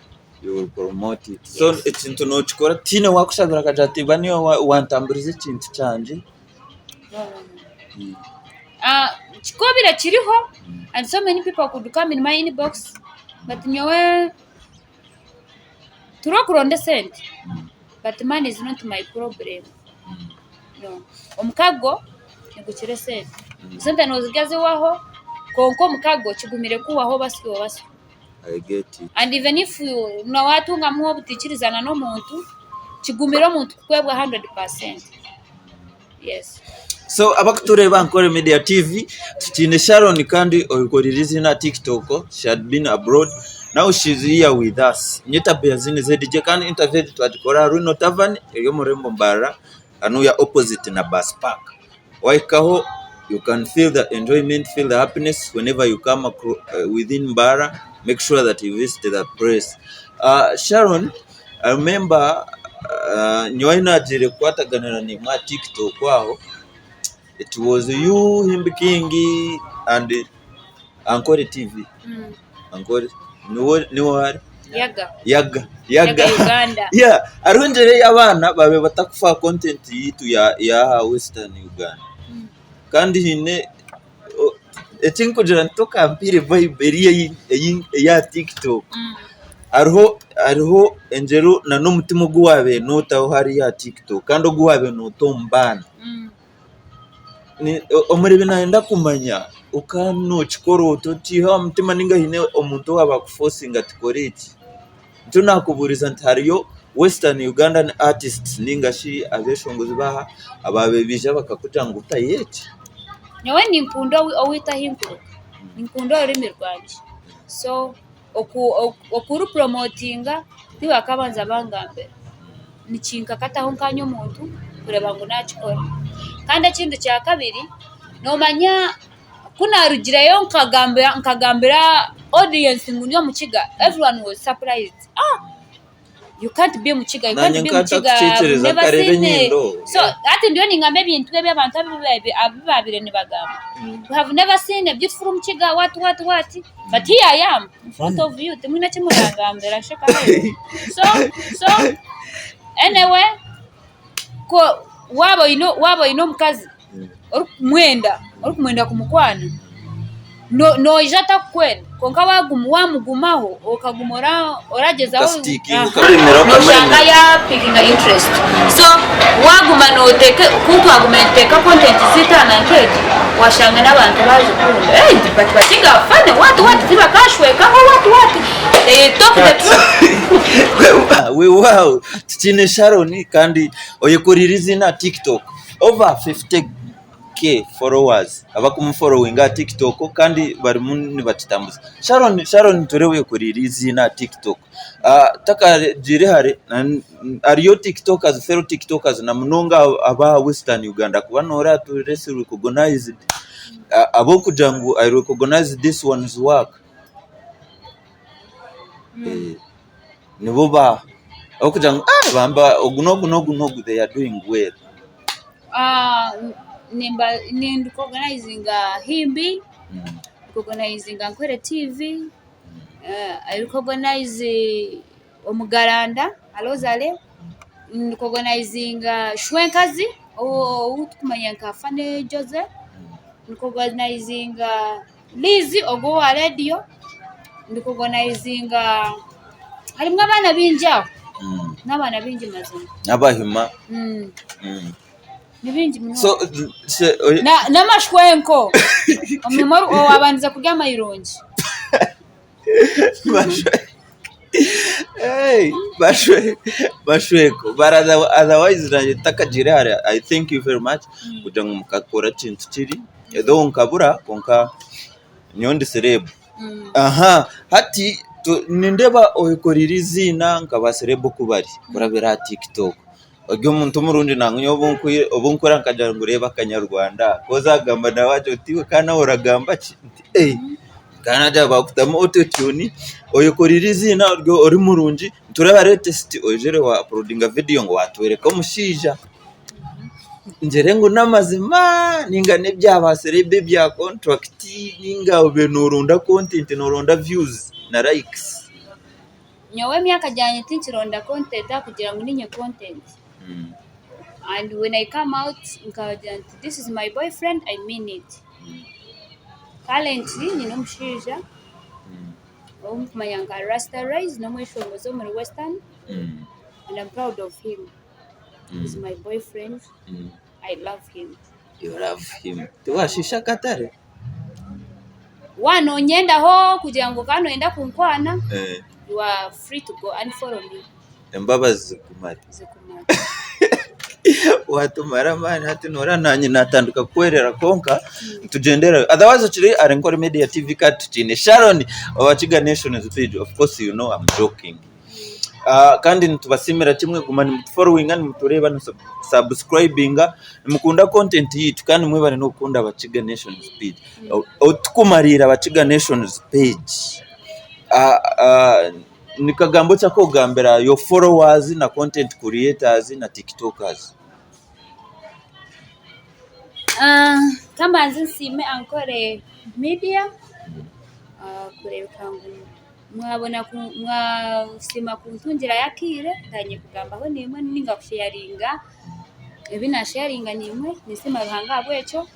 You will promote it. So ekintu nokikora tihaine owakushabira akagira ati ba niiwe wantamburiza ekintu kyangye. No, no, no. Kikobire kiriho and so many people could come in my inbox but nyowe turi okuronda esente but money is not my problem. No. Omukago nigukira esente. Esente nozirya zihwaho kwonka omukago kigumire kuhwaho basyo basyo. I get it. And even if watungamu obutaikirizana n'omuntu, kigumire omuntu kukwebwa 100%. Yes. So abakutureeba aha Nkore Media TV tukiine Sharon kandi oyekoreire eiziina TikTok she had been abroad now she's here with us. Nyeta Beazini ZJ kandi interview egi twagikora aha Rhino Tavern eri omu rurembo Mbarara hanuya opposite na bus park. Wahikaho you can feel the enjoyment, feel the happiness whenever you come within Mbarara make sure that you visit that place. Sharon I remember nyowe ahu naagiire kukwataganira naimwe aha TikTok aho, it was you, Himbi King and Ankore TV. Ankore niwe niwe ari? Yaga. Yaga. Yaga Yaga. Uganda. Yeah, hariho engyera ei abaana baabaire batakufa aha content yaitu ya ya Western Uganda. Kandi haine eki ndikugira nti tokampiire vibe eri eya TikTok. Hariho hariho engyero na n'omutima ogu waabaire nootaho hariya aha TikTok kandi ogu waabaire noota omu baana. Omureebi naayenda kumanya okaba nookikora ota okiiha aha mutima nainga haine omuntu owaaba akufosinga ati kora eki? Nikyo naakubuuriza nti hariyo Western Ugandan artists nainga shi abeeshongozi baaha abaabaire baija bakakugira ngu tayo eki? Nyowe ninkunda owaitu ahu nkuruga, ninkunda orurimi rwangye so okurupuromotinga tibakabanza bangambira, nikinkakataho nkanye omuntu kureeba ngu nakikora. Kandi ekindi kyakabiri, noomanya ku naarugireyo nkagambira audience ngu ndi omukiga, everyone was surprised, you can't be Mukiga, you can't Naanye be nkaba Mukiga, ntakukiikiriza I've never nkareeba seen it. enyindo. So hati ndiyo ningamba ebintu ebi abantu abu baabaire nibagamba. We have never seen a beautiful Mukiga, what what what, but here I am in front of you, timwine eki murangambira sheka hehe. So so anyway, ko waaba oine waaba oine omukazi orikumwenda orikumwenda kumukwana, noija atakukwenda kwonka wamugumaho okaguma oragyezaho Okasitikinga okamuremera noshanga okamuremera. yapikinga interest so waguma noteeka ku twaguma nituteeka content zaitu aha nanka egi washanga n'abantu bazikunda hey, but Bakiga are funny what what tibakashwekaho what what they talk the truth. Weewaawo tukiine Sharon kandi oyekoreire eiziina aha TikTok over 50K followers abakumuforowinga aha TikTok kandi barimu nibakitambuza. Sharon Sharon nitureeba oyekoreire eiziina aha TikTok. Tutakagiire hare hariyo tiktokers fellow tiktokers na munonga aba Western Uganda kuba nooreeba turi less recognized ahabw'okugira ngu I recognize this one's work. Nibo ba ahabw'okugira ngu bamba ogu n'ogu n'ogu n'ogu they are doing well. Nimba nindikoganayizinga Himbi, ndikoganayizinga Ankole TV, I recognize Omugaranda Rosary, ndikoganayizinga Shwenkazi ou turikumanya nka Funny Jose, ndikoganayizinga Liz ogwo owa rediyo, ndikoganayizinga harimu abaana baingi aho, n'abaana baingi mazima. N'abahima. Ni baingi munonga. N'amashwenko omurimo owaabandize kurya amayirungi. Bashweko but otherwise naanye ntakagiire hare I thank you very much kugira ngu mukakora ekintu kiri though nkabura kwonka nyowe ndi celeb. Aha hati nindeeba oyekoreire eiziina nka ba celeb oku bari kurabira aha TikTok. Ori omuntu murungi nangwa nyowe obu nkura nkagira ngu reeba akanyarwanda ku ozagamba nawe wagira oti iwe ka nawe oragamba ki? Nti ee kandi nagira bakutamu auto tune oyekoreire eiziina ori murungi nitureeba latest oizire wa uploadinga vidiyo ngu watworeka omushaija. Ngire ngu n'amazima ninga n'ebya ba serebu ebya kontrakiti ninga obe noronda kontenti noronda viyuzi na layikisi. Nyowe emyaka gyangye tinkironda content ahakugira ngu ninye content and when I come out nkagira nti this is my boyfriend I mean it. Currently nyine omushaija ou ndikumanya nka Rasta Rise n'omweshongozi omuri western and I'm proud of him. He's my boyfriend I love him. You love him. Tiwashiisha akatare? Waaba nonyendaho kugira ngu okaba noyenda kunkwana, you are free to go and follow me. Embabazi zikumare. Zikumare. Watumara amaani hati noreeba nanye natandika kukwerera kwonka nitugyendera otherwise okiri ahari Nkore Media TV kandi tukiine Sharon owa Kiga Nations page of course you know I'm joking. Kandi nitubasiimira kimwe kuguma nimutuforowinga nimutureeba nimusabusikurayibinga nimukunda kontenti yaitu kandi mwebare n'okukunda Abakiga Nations page. Tukumariira Abakiga Nations page ni kagambo ki aku orikugambira your followers na content creators na tiktokers? Kambanze nsiime Ankole Media kureebeka ngu Mwabona mwasiima kuntungirayo akaire ntanye kugambaho naimwe ninga kusheyaringa ebi nasheyaringa naimwe, ninsiima Ruhanga ahabw'ekyo.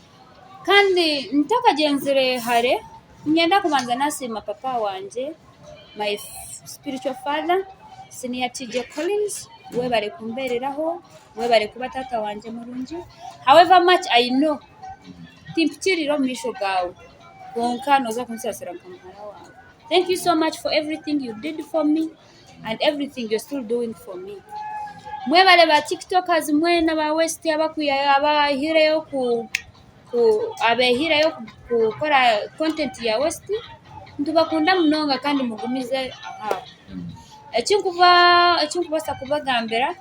Kandi ntakagyenzire hare, niinyenda kubanza nasiima papa wangye my spiritual father senior TJ Collins webare kumbereraho, webare kuba taata wangye murungi, however much I know timpikiriire omu maisho gaawe kwonka nooza kunsaasira nka muhara waawe. Thank you so much for everything you did for me and everything you're still doing for me. Mwebale ba tiktokers mwena ba west abahireyo ku ku abehireyo kukora content ya west nitubakunda munonga kandi mugumize aho. Ekinkuba ekinkubaasa kubagambira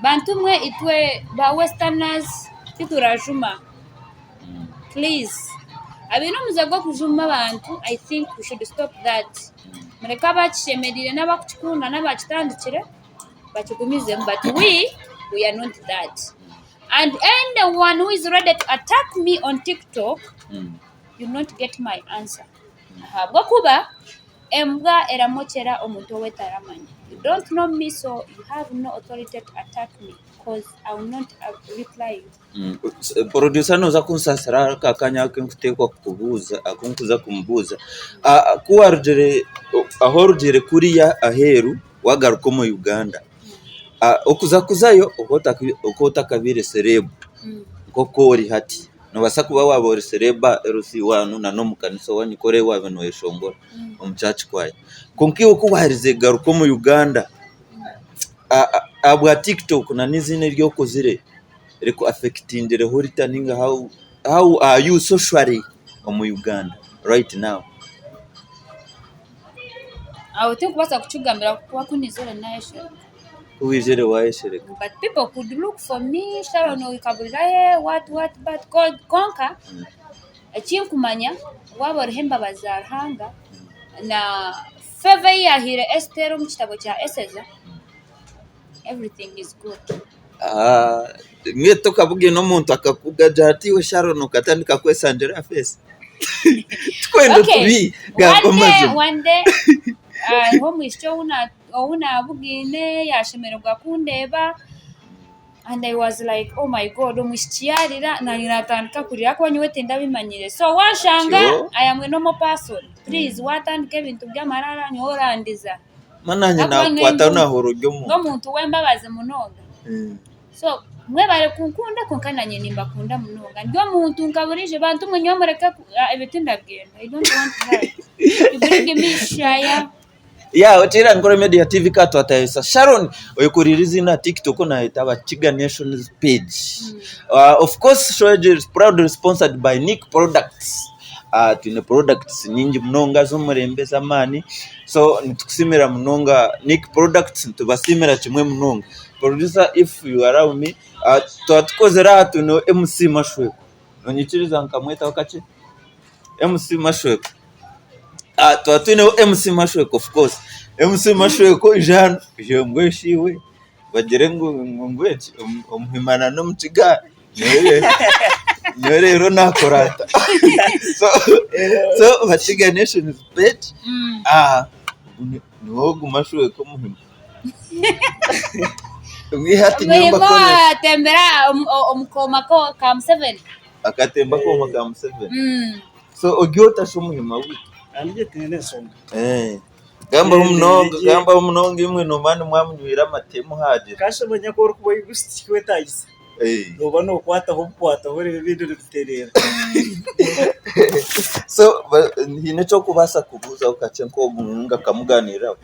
bantu mwe itwe ba westerners titurajuma. Please abaine omuze gw'okujuma abantu I think we should stop that. Mureke abakishemereire n'abakukikunda n'abakitandikire bakigumizemu but we, we are not that. And anyone who is ready to attack me on TikTok, you will not get my answer. Ahabw'okuba embwa eramokyera omuntu ou etaramanya. You don't know me so you have no authority to attack me coz I will not reply you. Porodyusa nooza kunsaasira aka akanya aku ndikuteekwa kukubuuza aku ndikuza kumubuuza. Ku waarugire ahu orugire kuriya aheeru waagaruka omu Uganda, okuza kuzayo okaba otakabaire sereebu nk'oku ori hati. Noobaasa kuba waaba ori sereebu aha LC one na n'omu kanisa owaanyu ku oraabe waaba nooyeshongora omu church choir. Kwonka iwe ku waaherize kugaruka omu Uganda, ahabwa TikTok n'eiziina eri okozire, riku affectingireho rita ninga how how are you socially omu Uganda right now? Aho tinkubaasa kukigambira kuba ku nizire nayeshereka. Ku waizire wayeshereka. But people could look for me, Sharon okaburira he, what what but kwonka ekinkumanya waaba oriho embabazi za Ruhanga na favour ei yaahaire Esther omu kitabo kya Eseza, everything is good. Mbwenu tokabugine omuntu akakugagira ati iwe Sharon okatandika kwesangira aha feesi? Tikwenda Okay, otubi gamba one day, amazima. one day hariho omwishiki ou na- ou naabugaine yaashemererwa kundeeba and I was like oh my God omwishiki yaarira naanye naatandika kurira ahakuba nyowe tindabimanyire so waanshanga Kyo. I am a normal person please waatandika ebintu by'amarara nyowe orandiza. Mana nanye Ahakuba nakukwata nyowe nahura ori omuntu. N'omuntu w'embabazi munonga. So mwebare kunkunda kwonka nanye nimbakunda munonga. Ndi omuntu nka buriijo bantu mwe nyowe mureke ebyo tindabyenda. I don't want that. You bring me shaya. Yeah, otiira Nkore Media TV ka twatahisa Sharon oyekoreire eiziina TikTok nayeta Abakiga Nations page. Of course show egi is proudly sponsored by Nick Products. Twine products nyingi munonga ez'omurembe ez'amaani so nitukusiimira munonga Nick Products nitubasiimira kimwe munonga. Producer if you allow me twaba tukozire aha twine MC Mashwekwa nonyikiriza nkamwetaho kakye? MC Mashwekwa twaba twineho MC Mashwekwa of course MC Mashwekwa ija hanu ija mbwenu shi iwe bagire ngu mbwenu ki omuhimana n'omukiga. Nyowe reero nakora nta? So Bakiga Nations page, niwe ogu mashweka omuhima. Omwiha ati nyowe Omuhima mbakorere. atembera omu kooma ka Museveni. Akatemba akooma ka Museveni. So ori ota shi omuhima wiitu? Kandi tihaine enshonga. Gambaho munonga, gambaho munonga imwe noomanya nimwamunywire amate muhaagire. Kasha omanya ku orikuba oine gushi tikikwetaagisa. Nooba nookwataho obukwataho reero ebindi nibitereera. So haine eki orikubaasa kubuuzaho kakye nk'ogu nainga okamugaaniiraho?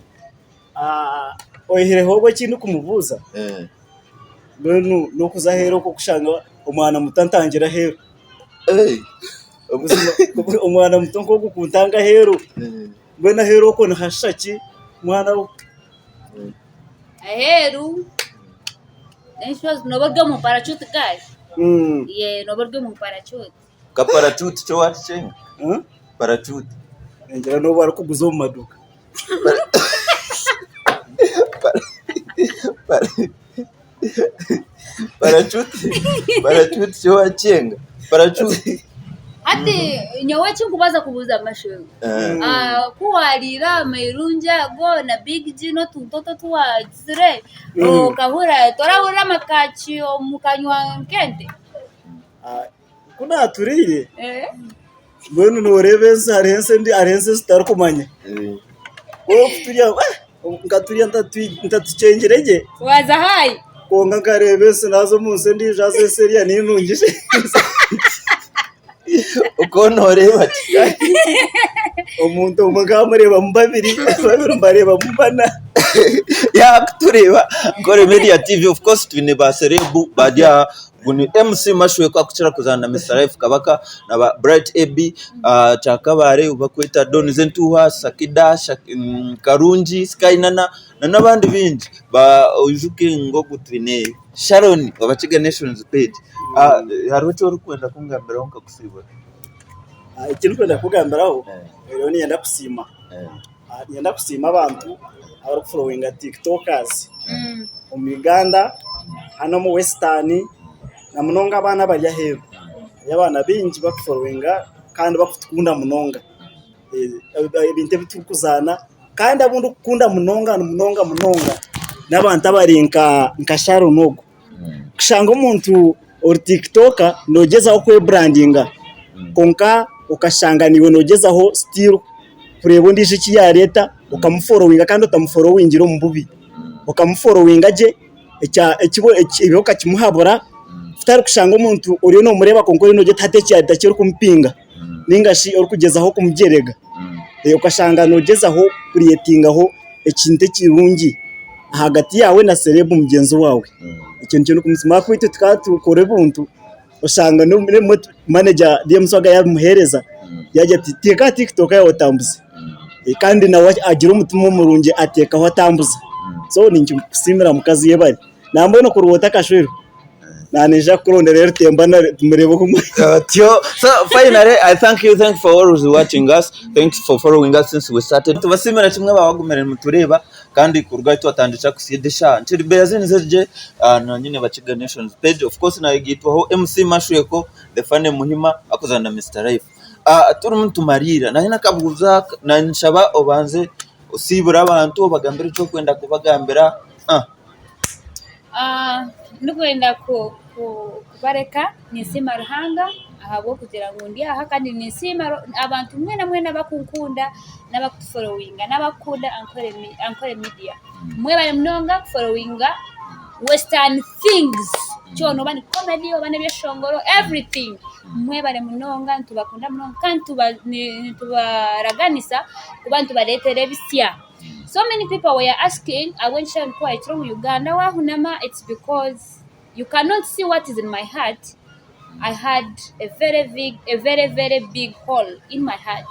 Oihireho ogwo eki ndikumubuuza, mbwenu n'okuza aheeru okwo kushanga omwana muto antangire aheeru. Buzima omwana muto nk'ogwo kuntanga aheeru, mbwenu aheeru okwo nihashusha ki mwana we? Aheeru n'enshozi nooba ori omu paracuuti gaayi, nooba ori omu paracuuti. Nka paracuuti kyo waakikyenga? Paracuuti. Ningira n'obu barikuguza omu maduuka. Paracuuti kyo waakikyenga? Paracuuti. Hati nyowe eki nkubaasa kubuuza Masho, ku waariire aha mairungi ago na Big G n'otuntu otu otu waagizire, okahurira torahurira amakaaki omu kanywa nk'ente? Ku naaturiire, mbwenu nooreeba ensi hariho ensi endi hariho ensi ezi tutarikumanya. Kwonka turya nka turya ntatukyengire gye. Waaza haayi? Kwonka nkareeba ensi naaza omu nsi endiijo haza ensi eriya ni nungi. Okwo nooreeba ki? Omuntu omwe nkaba mureebamu babiri, babiri mbareebamu bana. Yaakutureeba Nkore Media TV of course twine ba serebu bari aha Ogu ni MC Mashwekwa akukira kuzaana na Mister Life Kabaka na ba Bright AB, Kyakabaare ou barikweta Don Zentuuha, Sakida, Karungi, Sky Nana na n'abandi baingi. Oijuke ngu ogu twine Sharon wa Bakiga Nations Page. Hariho eki orikwenda kungambiraho nkakusiibura? Eki ndikwenda kukugambiraho, nyowe niinyenda kusiima. Niinyenda kusiima abantu abarikuforowinga tiktokers omu Uganda hanu omu Western na munonga abaana abari aheeru. Hariyo abaana baingi barikuforowinga kandi barikutukunda munonga. Ebintu ebi turikuzaana kandi abu ndikukunda munonga munonga munonga n'abantu abari nka Sharon ogu. Kushanga omuntu ori tiktoka noogyezaho kweburandinga kwonka okashanga naiwe noogyezaho still kureeba ondiijo eki yaareeta okamuforowinga kandi otamuforowingire omu bubi, okamuforowinga gye ekibi okakimuhabura kutari kushanga omuntu oriyo noomureeba kwonka oriyo noogira oti hati eki yaareeta ki orikumupinga ninga shi orikugyezaho kumugyerega okashanga noogyezaho kuriyetingaho ekintu ekirungi ahagati yaawe na serebu mugyenzi waawe. Ekyo nikyo ndikumusiima ahakuba itwe tukaba nitukora ebintu oshanga maneja DMC aga yaabimuheereza yaagira ati teeka aha tiktok yaawe otambuze kandi nawe agira omutima murungi ateekaho atambuza. So ninkimusiimira mukazi yebare. Nambwenu kuruga otakashwerwe. Naija kukurondera erutemba tumurebe oku Otyo. So finally, I thank you, thank you for always watching us, thanks for following us since we started. Tubasimira kimwe abagumire nimutureeba kandi kuruga ahu twatandikira kuhitsya egi eshaaha. Nkiri Beazin ZJ na nyine Bakiga Nations page. Of course nayegaitwaho MC Mashweko, The Funny Muhima akuzaana na Mister Life. Turimu nitumariira nanye nakabuuza ninshaba obanze osiibure abantu obagambire eki orikwenda kubagambira. Ndikwenda kubareka ninsiima Ruhanga ahabw'okugira ngu ndi aha kandi ninsiima abantu mwena mwena abarikunkunda n'abarikutuforowinga n'abarikukunda Ankole Media. Mwebare munonga kuforowinga Western Things kyona oba ni comedy oba n'ebyeshongoro everything. Mwebare munonga nitubakunda munonga kandi nitubaraganisa kuba nitubareetera ebisya. So many people were asking ahabw'enki Sharon ku wahikire omu Uganda wahunama it's because you cannot see what is in my heart I had a very big a very very big hole in my heart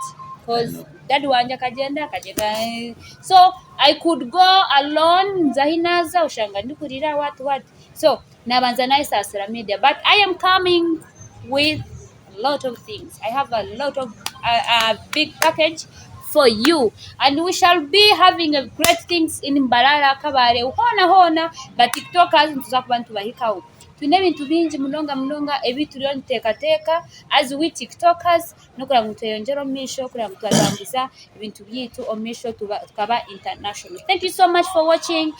cause daddy wangye akagyenda akagyenda so I could go alone nze ahi naaza oshanga ndikurira what what so nabanza nayesaasira media but I am coming with lot of things I have a lot of a big package for you and we shall be having a great things in Mbarara, Kabale, hoona hoona ba tiktokers nituza kuba nitubahikaho. Twine ebintu bingi munonga munonga ebi turiyo nituteekateeka as we tiktokers n'okureba ngu nitweyongyera omu maisho kureba ngu twatambuza ebintu byaitu omu maisho tukaba international. Thank you so much for watching,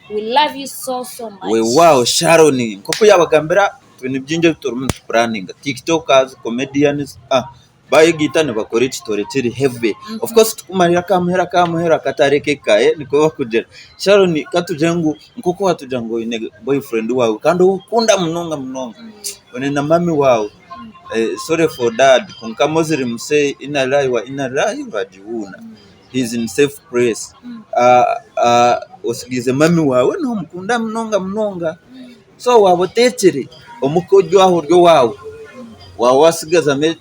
we love you so so much. Weewaawo Sharon nk'oku yaabagambira twine bingi ebi turimu nitupuraninga tiktokers, comedians, Bayegaita nibakora ekitore kiri heavy. Of course tikumarira akamuhera akamuhera katarekeka nikwo bakugira. Sharon katugire ngu nkoku watugira ngu oyine boyfriend waawe kandi ou okukunda munonga munonga, oyine na mummy waawe, sorry for dad kwonka Muslim say inalilahi wa inalilahi rajiuna, he is in safe place. Osigaize mummy waawe nomukunda munonga munonga. So waaba oteekire omuka ori aho ori owaawe, waaba watsigazamu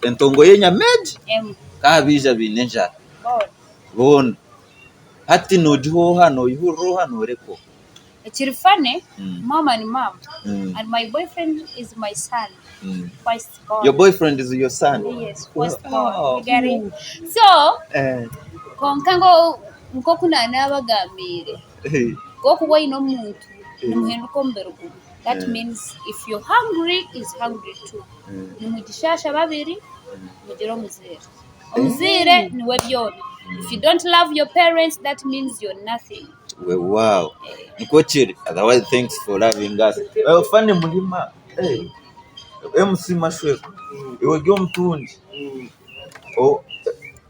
entongo y'enyama egi, ka baija baine enjara boona. Hati noogiha oha, noihurira oha, nooreka oha? Ekiri funny, maama ni maama and my boyfriend is my son, first born. Your boyfriend is your son? Yes, first born, you get it? So, kwonka nk'oku naanabagambiire, Ku orikuba oine omuntu nimuhinduka omubiri gumwe that means if you're hungry he's hungry too. Nimugishasha babiri mugire omuzaire. Omuzaire niwe byona. If you don't love your parents that means you're nothing. Weewaawo nikwo kiri otherwise thanks for loving us. Fanny Muhima, MC Mashwekwa, iwe ori omutungi.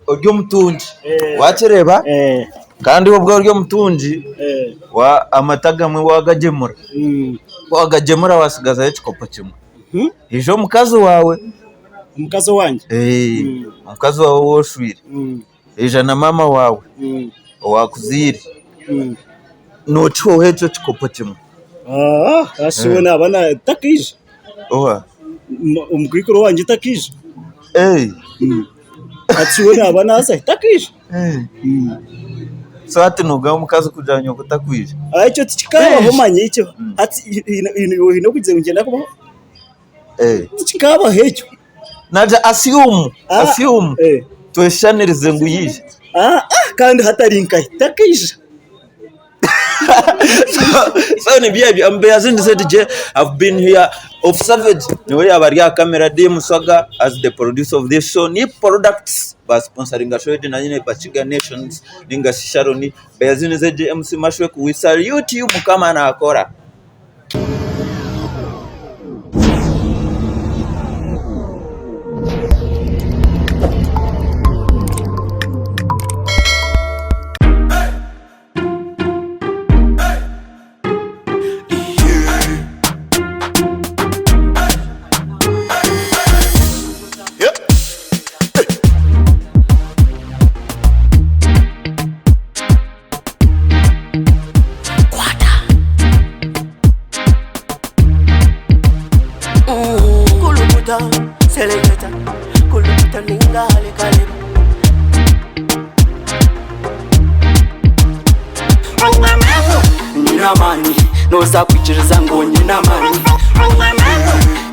Ori omutungi wakireeba kandi obwo ori omutungi amata agamwe wagagyemura, ku wagagyemura watsigazayo ekikopo kimwe, haija omukazi waawe, Omukazi owangye? Omukazi waawe ou oshwire, haija na maama waawe owaakuzaire, nokiha oha ekyo ekikopo kimwe? Ashuba naba takaija. Oha? Omukaikuru owangye takaija. Hati we naaba naaza hi takaija. So hati nogamba omukazi kugira ngu nyoko takwija? Ekyo tikikabaho manya ekyo. Hati oine okugira ngu niinyenda kubaho? Tikikabaho ekyo. Nagira assume, assume tweshushanirize ngu yaija. Kandi hati ari nkahi? Takaija. So nibyo ebyo I'm Beazi ZJ I've been here of Savage niwe yaba ari aha camera D Muswaga as the producer of this show ni products ba sponsoringa show egi na nyine Bakiga Nations ninga shi Sharon Beazi ZJ MC Mashweku we salute you Mukama nakora. Kulukuta, seleketa, kulukuta ninga hale Nyine amaani noza kwikiriza ngu nyine amaani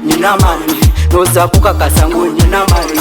Nyine amaani noza kukakasa ngu nyine amaani.